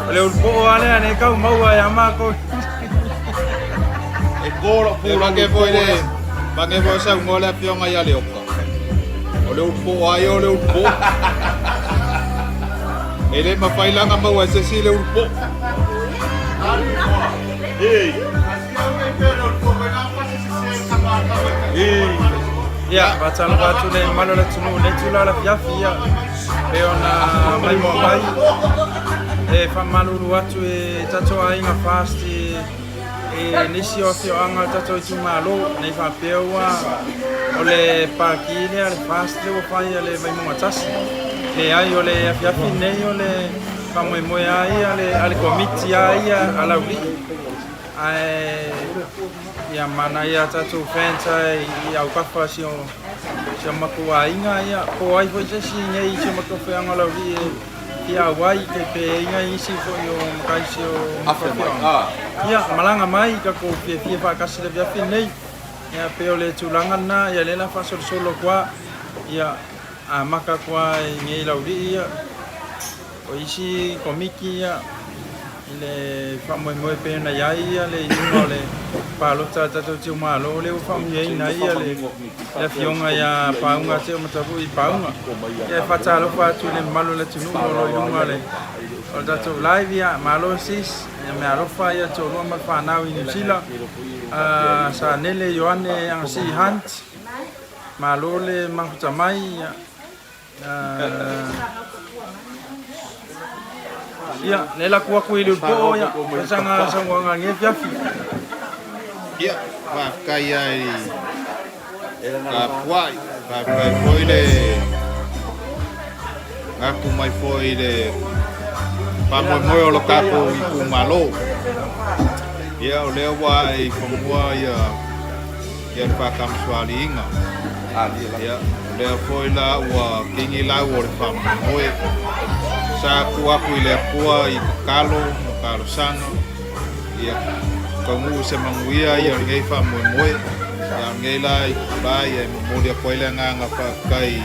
O le ulupo'o lava lea nei tau maua ia matou. E ko lau E pula mange foi le mange foi saunoa le afioga ia Leoka. O le ulupo'o lava ia o le ulupo'o. E le mafai la ona maua e se isi le ulupo'o. Ei. Ei. Ia, faatalofa atu le mamalu o le atunuu i lenei itula o le afiafi, ia, pei ona maimoa mai e faamalulu atu i tatou aiga FAST i nisi o afioaga o tatou itumalo nei faapea ua o le paki lea le FAST lea ua fai a le Vaimauga Tasi. Leai, o le afiafi lenei o le faamoemoe a ia a le komiti a ia a Laulii ae ia manaia tatou fans i autafa si o si o matou aiga ia po ai foi se isi nei si o matou afioaga o Laulii e fia auai ke pe iga isi foi o makaisi o Afe mai. Ah. Ia malaga mai tatou fiafia faatasi le afiafi lenei. Ia pei o le tulaga lena ia lea la faasolosolo atu lava ia amata atu lava i nei Laulii ia o isi komiti ia i le faamoemoe pei ona i ai ia le iuga o le palota a le tatou itumalo lea ua faamanuiaina ai ia le afioga ia Pauga Teomatavui Pauga. Ia e faatalofa atu i le mamalu o le atunuu o lo o i luga o le o le tatou live. Ia malo sis, ia meaalofa ia toalua ma le fanau i Niu Sila. Sanele Ioane Agasii Hunt, malo le mafuta mai. Ia Ia, lea la atu atu i le ulupo'o, ia, fai saunoaga i lenei afiafi. Ia, faafetai lava i tapuai, faafetai foi le gatu mai foi i le faamoemoe o lo tatou itumalo. Ia, o lea ua ae i fanua ia ia le faatamasoaliiga. Ia, o lea foi la ua kini lau o le faamoemoe. Sa tuu atu i le Atua i tatalo ma talosaga, ia taunuu se manuia ia lenei faamoemoe. Ia, o lenei la itula ia e momoli atu ai le agaga faafetai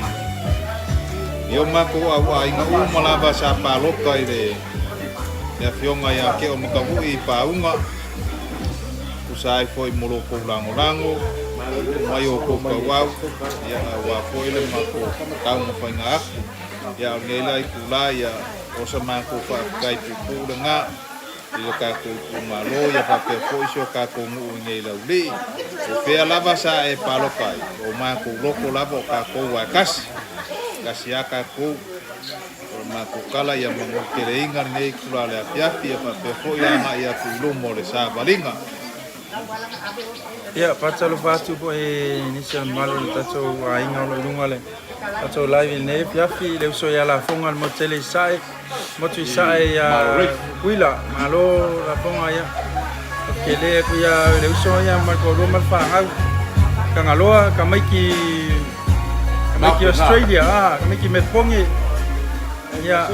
i o matou auaiga uma lava sa palota i le Afioga ia Keo Makavui i Pāuga. Tusa ai foi mo lo outou lagolago, tuutuu mai o outou tauau, ia, aua foi le matou taumafaiga atu. Ia, a o lenei la itula, ia, o sa matou faafetai puupuu lena i le tatou itumalo, ia faapea foi si o tatou nuu i nei Laulii. O fea lava sa e palota ai, o matou loto lava o tatou ae tasi, tasi a tatou. O le matou tala ia manuteleina lenei itula o le afiafi ia faapea foi le agai atu i luma o le savaliga. Ia, faatalofa atu foi i nisi o le mamalu o le tatou aiga o lo o i luga o le tatou live i lenei afiafi, i le uso ia Lafoga i le motu tele i Sasae, motu i Sasae ia Tutuila, malo Lafoga ia. Tele atu ia le uso ia ma le toalua ma le fanau. Tagaloa, tamaiti Tamaiti Australia, ah, tamaiti Melbourne. Ia.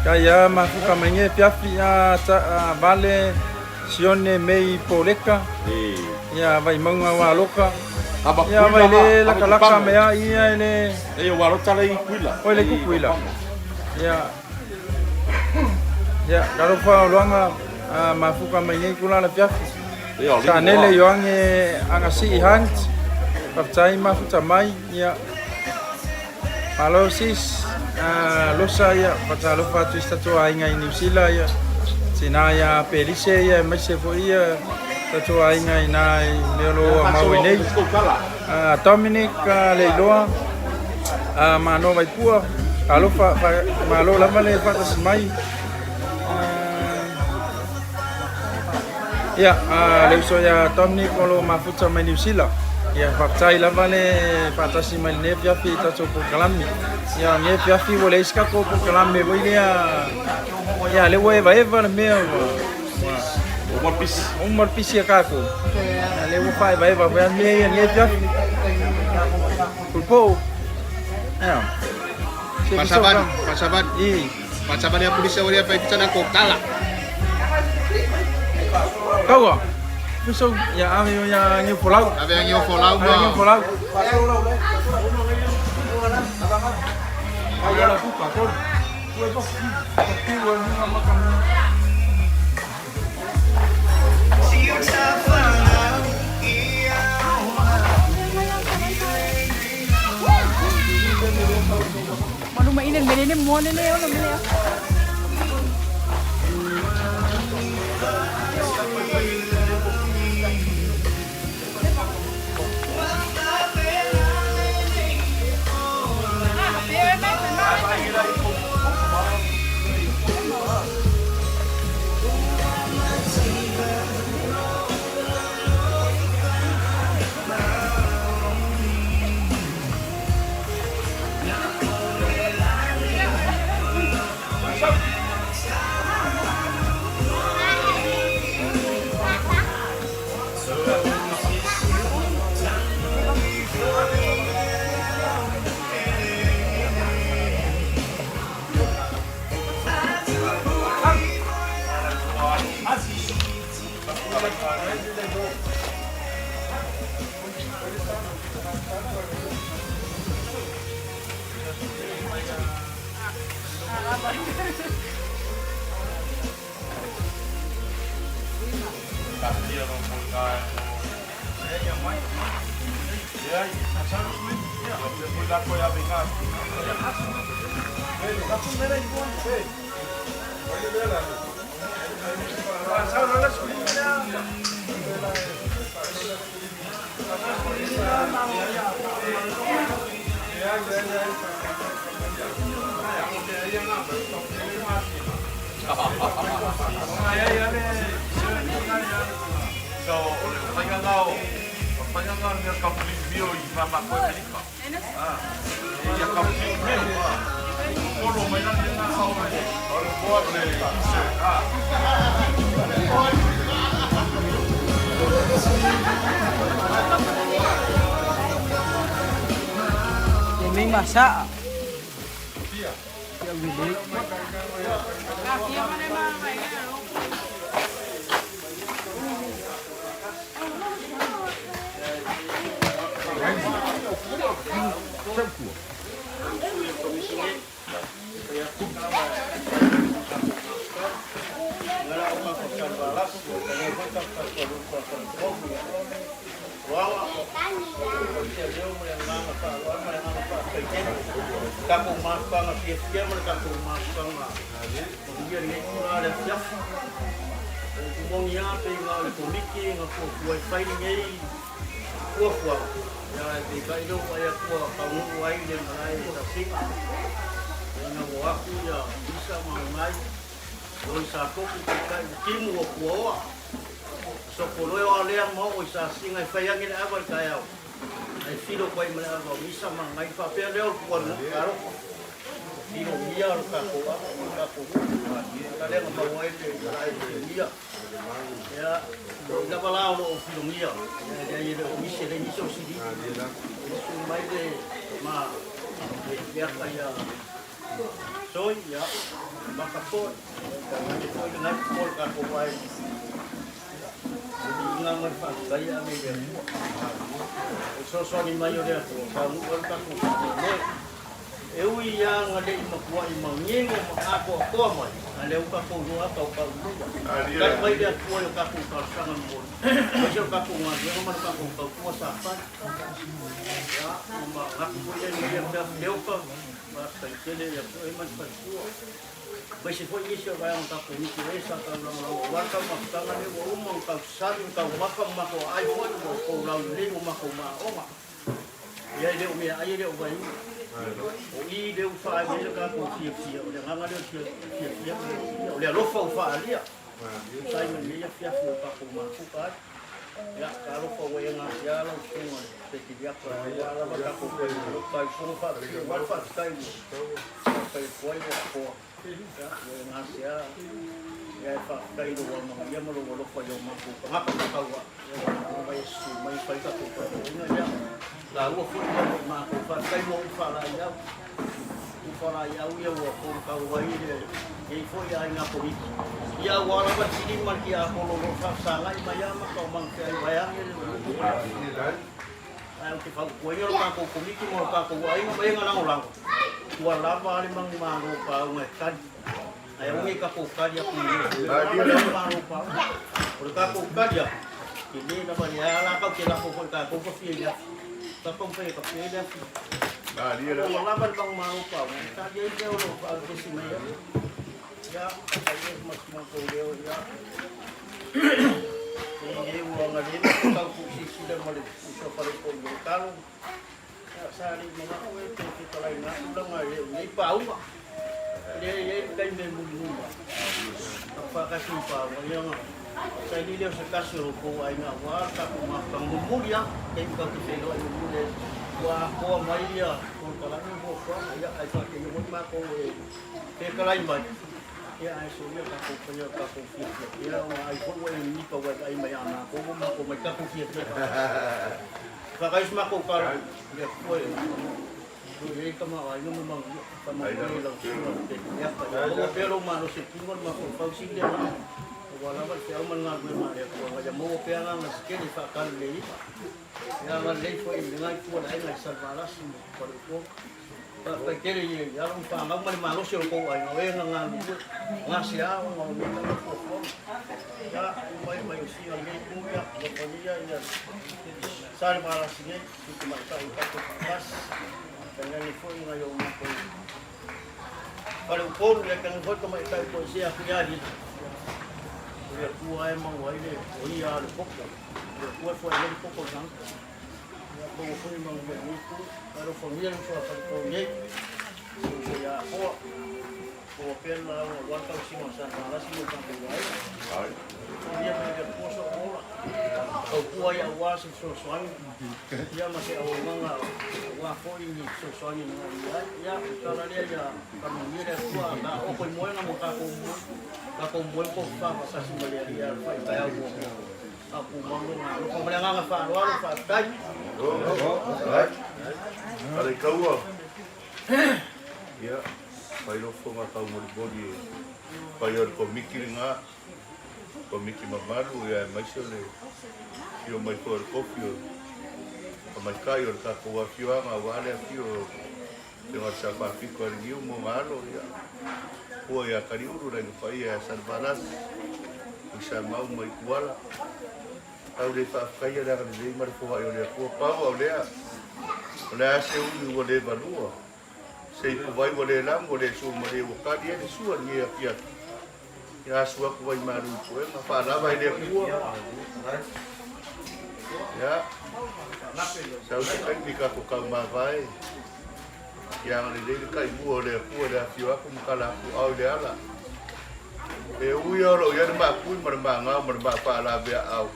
Kai a mafuka mai nge fiafi a ta a vale Sione Mei Poleka. Ia vai maunga wa loka. Ia vai le laka laka me a ia e le E wa lota le i kuila. Oi le kukuila. Ia. Ia, talofa o loanga a mafuka mai nei kula la fiafi. Sanele Ioane Agasii Hunt, faafetai mafuta mai, ia. Malo sis, Losa, ia, faatalofa atu i si tatou aiga i Niu Sila, ia. Tina ia Pelise, ia, aemaise foi ia tatou aiga i na i mea o lo o mau ai nei. Dominic Leiloa, Manoa Vaipua. Alofa, malo lava le faatasi mai. Ia, le uso ia Dominic o lo o mafuta mai Niu Sila. Ia, faafetai lava le faatasi mai lenei afiafi i tatou polokalame. Ia, lenei afiafi ua leai se tatou polokalame foi lea. Ia, lea ua evaeva le mea ua Uma le pisi. Uma le pisi a tatou. Ia, lea ua faaevaeva foi lava mea ia lenei afiafi. Pulupou. Ia. Se Pasavali, pasavali. I. Pasavali a polisi ua fai pita na kokala. Kaua. Fiso ia ave o ia ngiu folau. Ave a ngiu folau Ave ngiu folau. Ai la kuka tolu. Ua to. Piu e hunga maka So, o le faiga lena o o faiga lena o le mea kamupani mio i ma matou i Amerika. Ah. Ia kamupani mio. Polo mai la lena o le o le o le ah. May masa. Tatou mafutaga fiafia ma le tatou mafutaga manuia lenei tulaga le afiafi. O le moni lava pei na o le Komiti na fuafua e fai lenei fuafuaga, ia ae peitai lea ua vaai atu ua taunuu ai le malae i Sasiga. Ina ua o atu ia Misa ma Agai loi sa tofu peitai ua timu ua puaoa. Sopoloe o alea ma oo i Sasiga e fai ane le ava i le taeao. Ae filo atu ai ma le ava o Misa ma Agai faapea lea o le puanuu talofa. Filomia o le tatou ava ma le tatou nuu. Ala lea na maua ai le malae filomia. Ia, i lava la o lo o filomia, ia e leai e le o misi, e leai nisi o sili. Susu mai le ma leaka ia Soi, ia, maka foi, tainane foi le nai po o le tatou vaega. Ia, le viiga ma le faafetai e ave i le Atua. O le fesoasoani mai o le Atua, taunuu ai le tatou faamoemoe. E ui lava ina le i matuai manino ma atoatoa mai, a o lea ua tatou iloa lava tautau i luma. Tali mai le Atua i a tatou talosaga momoli, aemaise o le tatou galuega ma le tatou tautua sa fai. Ia, ona manatu foi lea i lenei afiafi Leoka, faafetai tele ia te oe ma le faletua, aemaise foi nisi o vaega o tatou nisi o e sa taulagolago aua le taumafataga lea ua uma ona tausasali ma taumafa ma matou aai foi ua outou laulelei ua matou maaoga. Ia e le o meaai e le o vaiulu. O i lea ua faaali ai le tatou fiafia, o le agaga lea o le fiafia, o le alofa ua faaalia. E tusa ai ma lenei afiafi ua tatou mafuta ai. Ia, talofa ua e gasea lau susuga i le Petiliaka, aua lava tatou faigaluega, faafetai aua le faafetai ua fai atu ai ua atoa. Ia, ua e gasea, ia e faafetai i lou alamanuia ma lou alofa i o matou tagata faatauvaa. Ia, ua matou mai e susu mai e fai tatou tapuaiga, ia, taua foi ia mo i matou. Faafetai mo upu faalaeiau. Upu faalaeiau ia ua fogatau ai lenei foi aiga Komiti. Ia, aua lava le sili ma le tiapolo o lo o faafesagai mai lava ma taumagafeai vaeane le nuu ma le Ae ou te fautuaina lo tatou Komiti ma lo tatou aiga ma e na lagolago, ua lava a le manumalo pauga e tali. Ae aua ne i tatou tali atu i le ua lava le manumalo pauga. O le tatou tali atu, tele lava le a la tau te lafo foi i tatou ka fia i le afi. Tatou taumafai e kape le afi. Ua lava le manumalo pauga e tali ai mea o lo o faalupe mai ai. Ia, fai ai ma si matou leo, ia. E ua agalelei le tau silasila ma le uso faleupolu o le talo. Ia, sa le i manao e toe fetalaina atu laga e le o nei pauga. E leai e i ai le taimi e mulimuli ai. Tatou faatasi ma pauga, ia ona saili lea o se tasi o lo outou aiga aua le tatou mafutaga mulimuli lava. Taimi tatou te feiloai mulimuli ai, ua atoa mai ia polokalame ma fuafuaga, ia ae faatino foi matou e fetalai mai. Ia ae soia tatou paia o tatou fiafia pea ona ai foi ua e mimipa ua e vaai mai ia matou ua matou mai tatou fiafia faatasi. Faatasi si matou tala i le Atua e tuu i ai le tamaoaiga ma manuia. Faamanuia i lau susuga i le Petriaka. Ia maua pea lou malosi e tino le mafaufau sili le agaga aua lava le feau ma le galuega a le Atua ina ia maua pea agaga se tele e faatalelei. Ia agalelei foi i lena itu o le aiga i Salevalasi ma Faleupolu. Faafetai tele i alo ma fanau ma le malosi o le tou aiga o e na galulue gasea ona o nei lava fuafuaga. Ia, mai mai o sina lenei itu, ia, alofagia ia Salevalasi nei, sui tamaitai o tatou faatasi. Tainane foi nai o matou Faleupolu, ia tainane foi tamaitai toesea atu ia Lila. O le Atua e maua ai le o ia a le popo. O le Atua e foai mai le popo o le tagata. Ia maua foi manuia i lenei itu. Alofagia le uso a Faletolu nei, le uso ia Afoa. Maua pea le lauga aua le tausiga o Salevalasi ma le tatou aiga. Manuia mai le Atua sou ola. Tautua ai aua se fesoasoani ia ma se auaunaga aua foi ni fesoasoani e manaomia ai. Ia, o le tala lea ia faamanuia le Atua a taoto i moega mo tatou moe, tatou moe tofafa faatasi ma le Alii e alafai i taeao muamua. Faatumau lona alofa ma le agaga faaaloalo. Faafetai. Alekaua. Ia, fai lofoga taumolimoli e fai o le komiti lena, komiti mamalu, ia aemaise o le afio mai foi o le kofi o tamaitai o le tatou afioaga aua le afio o Afioga i le Sao Faapito a le Niu ma ona alo, ia, pua ia Kaliulu, le Aiga Paia ia Salevalasi, Tuisamau ma Ituala. Tau le faafetaia le agalelei ma le foai o le Atua. Pau au lea, o le a se umi ua le valua, se ipuvai ua le lamu, ua le suamalie ua kali ai le sua i lenei afiafi. Ia asu atu vai malu i puega, faalava i le Atua. Ia, sau se taimi tatou taumavae, ia agalelei le taimua o le Atua i le afio atu ma tala atu ao i le ala. E ui lava o lo o i ai le maapui ma le maagao ma le maafaalavea-aao,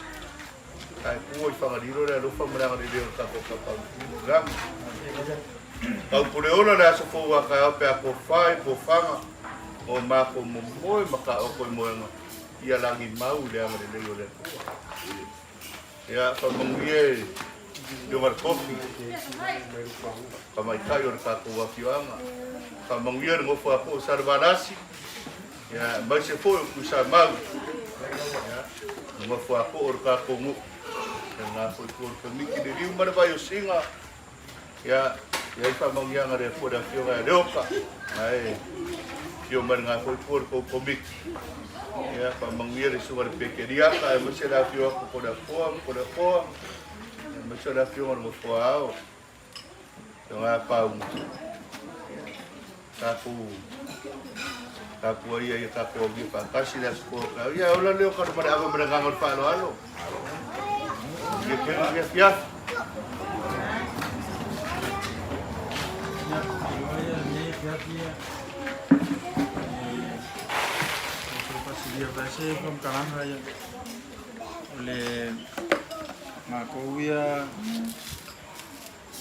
ae tua i Fagalilo le alofa ma le agalelei o le tatou Tapaau i le Lagi. Taupuleola le aso fou a taeao pe a tofa i tofaga o matou momoe ma taoto i moega ia lagi mau i le agalelei o le Atua. Ia, faamanuia e Afioga i le Kofi, tamaitai o le tatou afioaga. Faamanuia le nofo a po o Salevalasi, ia, aemaise foi o Tuisamau, ia, le nofo a po o le tatou nuu. Ia, lena foi tua o le Komiti, le liu ma le vai o Siga, Ia, i ai faamanuiaga a le Atua i le Afioga ia Leoka, na e afio mai lena foi tua o le tou Komiti. Ia, faamanuia le Susuga i le Pekeliaka, aemaise le afio atu o Koleafoa ma Koleafoa, aemaise o le afioga i le Nofoa-ao, Afioga ia Pauga. Tatou tapuaia ia tatou aulia faatasi le aso fono. Ia, ola Leoka ma le ava ma le agaga o le faaaloalo. Ia, ia, ia, ia. afiafi ia e fasilia faia se faamatalaga ia o le matou ia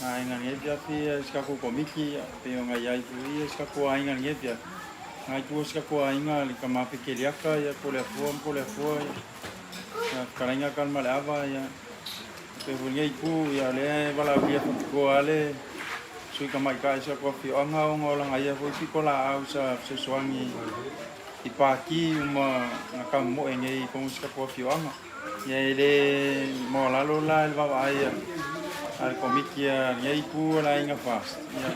aiga i lenei afiafi ia si tatou komiti ia pei ona i ai foi ia si tatou aiga i lenei afiafi na itu o si tatou aiga le tama Pekeliaka ia po o le Afua ma po o le Afua ia fetalaiga Talimaleava ia pei foi lenei itu ia o lea e valaaulia faapitoa lava le sui tamaitai o si tatou afioaga ona o lana ia foi pitolaau sa fesoasoani i pati uma na tamomoe nei i totonu o si tatou afioaga. Ia e le maualalo la i le vaavaai a le komiti a lenei itu o le Aiga FAST, ia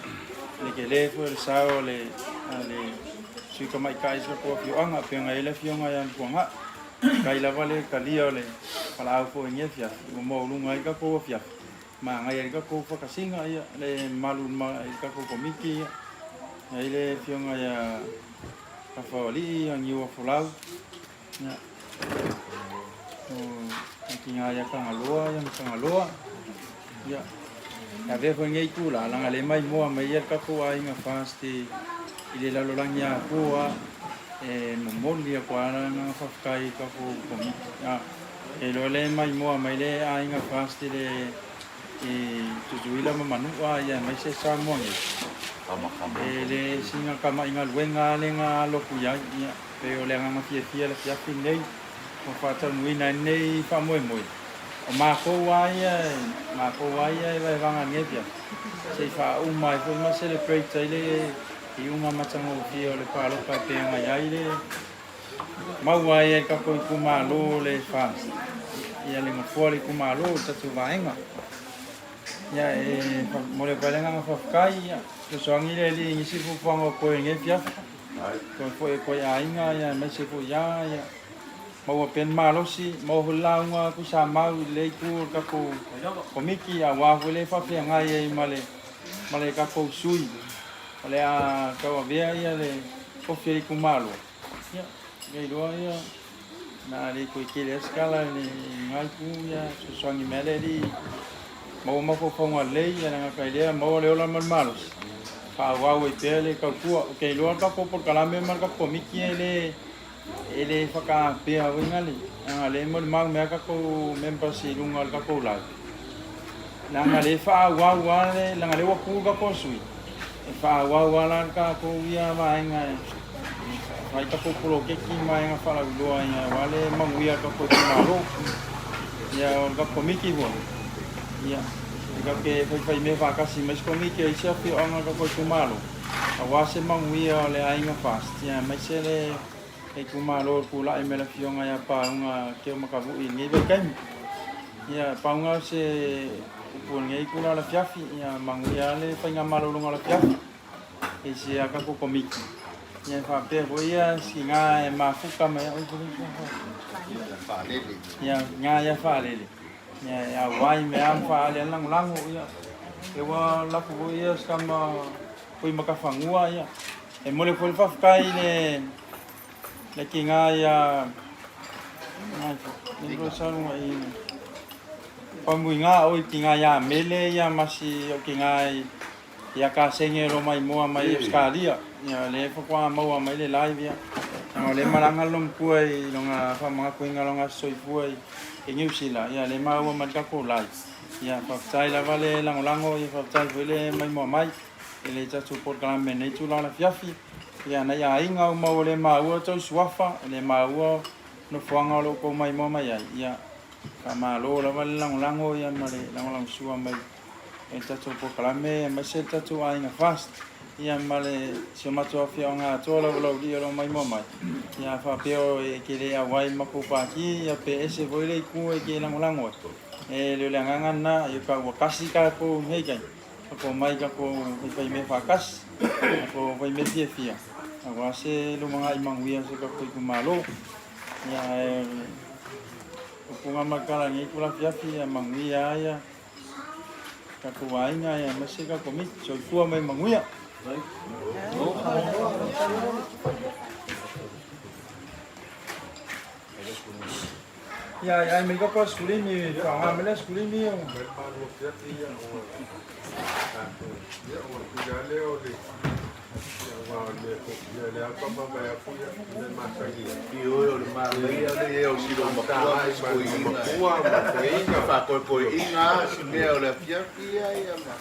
le tele foi o le sao a le sui tamaitai o si tatou afioaga e pei ona i ai le afioga ia Lutuanai. Faafetai lava le talia o le valaau foi i lenei afiafi ua maualuga ai le tatou afiafi ma agaia ai le tatou fatasiga, ia le mamalu i le tatou komiti, ia i ai le afioga ia Tafaoalii ia Niuafolau, ia o le tina ia Tagaloa ia ma Tagaloa, ia e avea foi lenei itula leaga lea e maimoa mai ia le tatou aiga FAST i le lalolagi atoa e momoli atu lava le agaga faafetai i le tatou komiti. E iloa lea e maimoa mai le aiga FAST i le i Tutuila ma Manua aemaise Samoa nei. E le sina tamai galuega lava lea na alo atu i ai. Ia, pei o le agaga fiafia i le afiafi lenei ua faataunuuina ai lenei faamoemoe. O matou lava ia, matou lava ia e vaevaga i lenei afiafi, se i faauma ai foi ma celebrate ai le iuga matagofie o le palota e pei ona i ai le maua ai e le tatou itumalo le FAST, ia le nofoa o le itumalo i le tatou vaega. Ia e momoli atu ai le agaga faafetai, ia fesoasoani le Alii i nisi fuafuaga o toe i lenei afiafi, toe foi atu ai i aiga ia aemaise foi ia, ia maua pea le malosi, maua foi le lauga Tuisamau i lea itu o le tatou Komiti aua foi le faafeagai ai ma le ma le tatou sui o le a tauavea ia le ofi a le itumalo. Ia, le iloa ia, na a le toe tele ai se tala i lena itu, ia fesoasoani mai le Alii, maua mafaufauga lelei, ia le gata i lea, maua le ola ma le malosi, faaauau ai pea le tautua. Ou te iloa le tatou polokalame ma le tatou komiti e le e le whakaapea uiga le, leaga le molimau mea tatou members i luga o le tatou live. Leaga le faaauau lava le, leaga lea ua tu le tatou sui, e faaauau lava la le tatou ia vaega e fai tatou poloketi ma vaega faalauiloa ia aua le manuia o le tatou itumalo. Ia o le tatou komiti foi, ia e tatou te faifai mea faatasi ma isi komiti o isi afioaga o le tatou itumalo aua se manuia o le aiga FAST ia aemaise le itumalo o le tulai mai le afioga ia Paauga Keomakavui i lenei vaitaimi. Ia, Paauga o se upu o lenei itula o le afiafi, ia manuia le faigamalologa o le afiafi i se a tatou komiti. Ia e faapea foi ia sina e mafuta mai au ia nga ia faalele. Ia e auai me a ma faale a lagolago ia. E ua lafu foi ia sama foi makafanua ia. E momoli foi le faafetai i le le tiga ia Famuiga oi tiga ia Mele ia ma si o tiga ia Kasenge o lo maimoa mai Australia ia lea faatoa maua mai le live ia leaga o lea e malaga le lomtua i lona faamanatuina lona aso soifua i Niu Sila ia lea e maua mai le tatou live ia faafetai lava le lagolago ia faafetai foi le maimoa mai i le tatou polokalame i lenei itula o le afiafi. Ia, nai aiga uma ua le maua tou suafa, e le maua nofoaga o lo o outou maimoa mai ai, ia, faamalo lava le lagolago ia ma le lagolagosua mai i le tatou polokalame aemaise le tatou aiga FAST, ia ma le si o matou afioaga atoa lava Laulii o lo o maimoa mai. Ia, a faapea e te le auai i le matou pati, ia pe ese foi le itu e te lagolago ai, e le o le agaga lena, ia ua tasi tatou i lenei taimi. Tatou omai tatou faifai mea faatasi, tatou fai mea fiafia aua se lumanai manuia o si o tatou itumalo. Ia ae o upuga ma le tala i lenei itula afiafi, ia manuia lava ia tatou aiga aemaise tatou komiti. Soifua ma ia manuia. Ia ai mai ka skulimi, whaanga mai le skulimi. Mai malu afiafi ia o tatou ia o le pule lea o le Aua o le mea foi, ia o lea lava faatoa vaai atu ia, o le mea masani ai. Ioe, o le manaia lea o si lou matua ma si toeaina. Matua ma toeaina. Faatoetoeina lava si mea o le afiafi ia ia ma.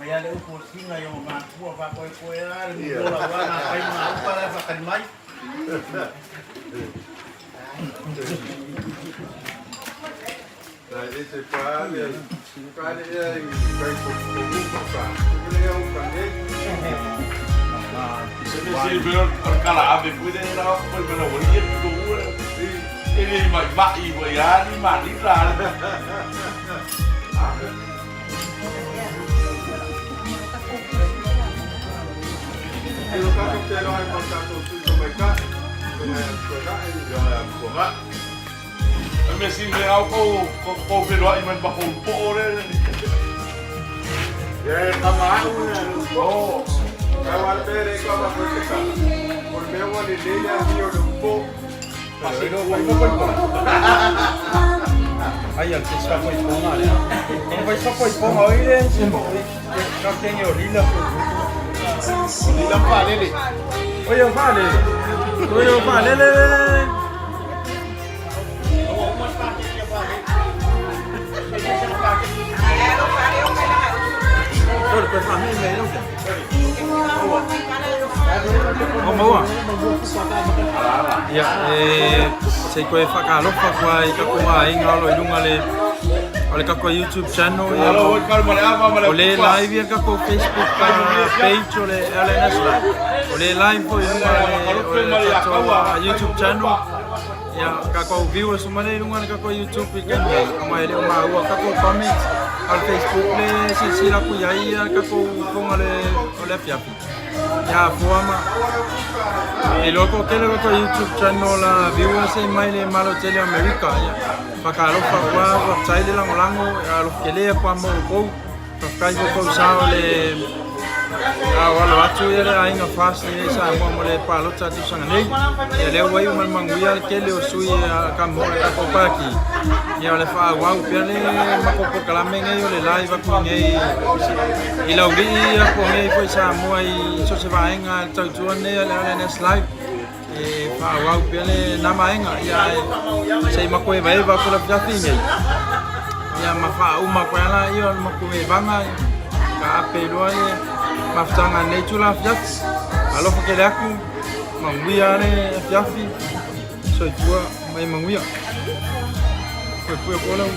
Ia le upu o le sina i ona matua faatoetoe lava le mulilola aua na fai ma gauta la e faatali mai. Nai ese pale, pale ea i kai ko ko uka pa. Ko le au ka nei. Se me se me o kala ave fui le la ko me la wori e ko ua. E le mai mai mo ya ni ma ni la. E lo tatou te loa i ma tatou tui tamaitai. Tuna e tuanai. Ia tuanai. E me si me au ko ko ko whenua i mai ma ko po le. Ia e kama au le. Oh. Kai wale pere ka ma ko te ka. O le mea ua lelei le amio le upo. Pasi ko ko ko. Ai al te sa foi ponga le. Ko vai sa foi ponga oi le se mo. Ka kenge o lila. O lila faalele. Oi o faalele. Oi o faalele. O maua. Ia, e se i koe whakalofa kua i kako aiga o lo i lunga le o le kako YouTube channel ia. O le live ia kako Facebook page o le LNS Live. O le live foi i lunga le o le kako YouTube channel. Ia, kako viewers uma le i lunga le kako YouTube i kene. Ama e le o maua kako comments al Facebook le silasila ku iai ia kako ufoga le o le afiafi. Ia afua ma e iloa ko tele ko YouTube channel la viewers e mai le malo tele Amerika. Ia, whakalofa kua, whaktai le langolango, alofa kele kua mo kou. Faafetai foi kou sao le ao alo atu ia le aiga FAST lenei Samoa mo le palota tausaga nei. Ia lea ua iu ma le manuia le tele o sui a ka mo le tatou paki. Ia o le faaauau pea le matou polokalame nei o le live atu nei i Laulii ia po nei foi Samoa i so o se vaega le tautua nei a le LNS Live. E faaauau pea le na vaega ia ae se i matou evaeva atu le afiafi nei. Ia ma faauma atu ai la ia o le matou evaga ka ape loa le mafutaga i lenei itula afiafi. Alofa tele atu, manuia le afiafi, soifua ma ia manuia. Puepue koa lau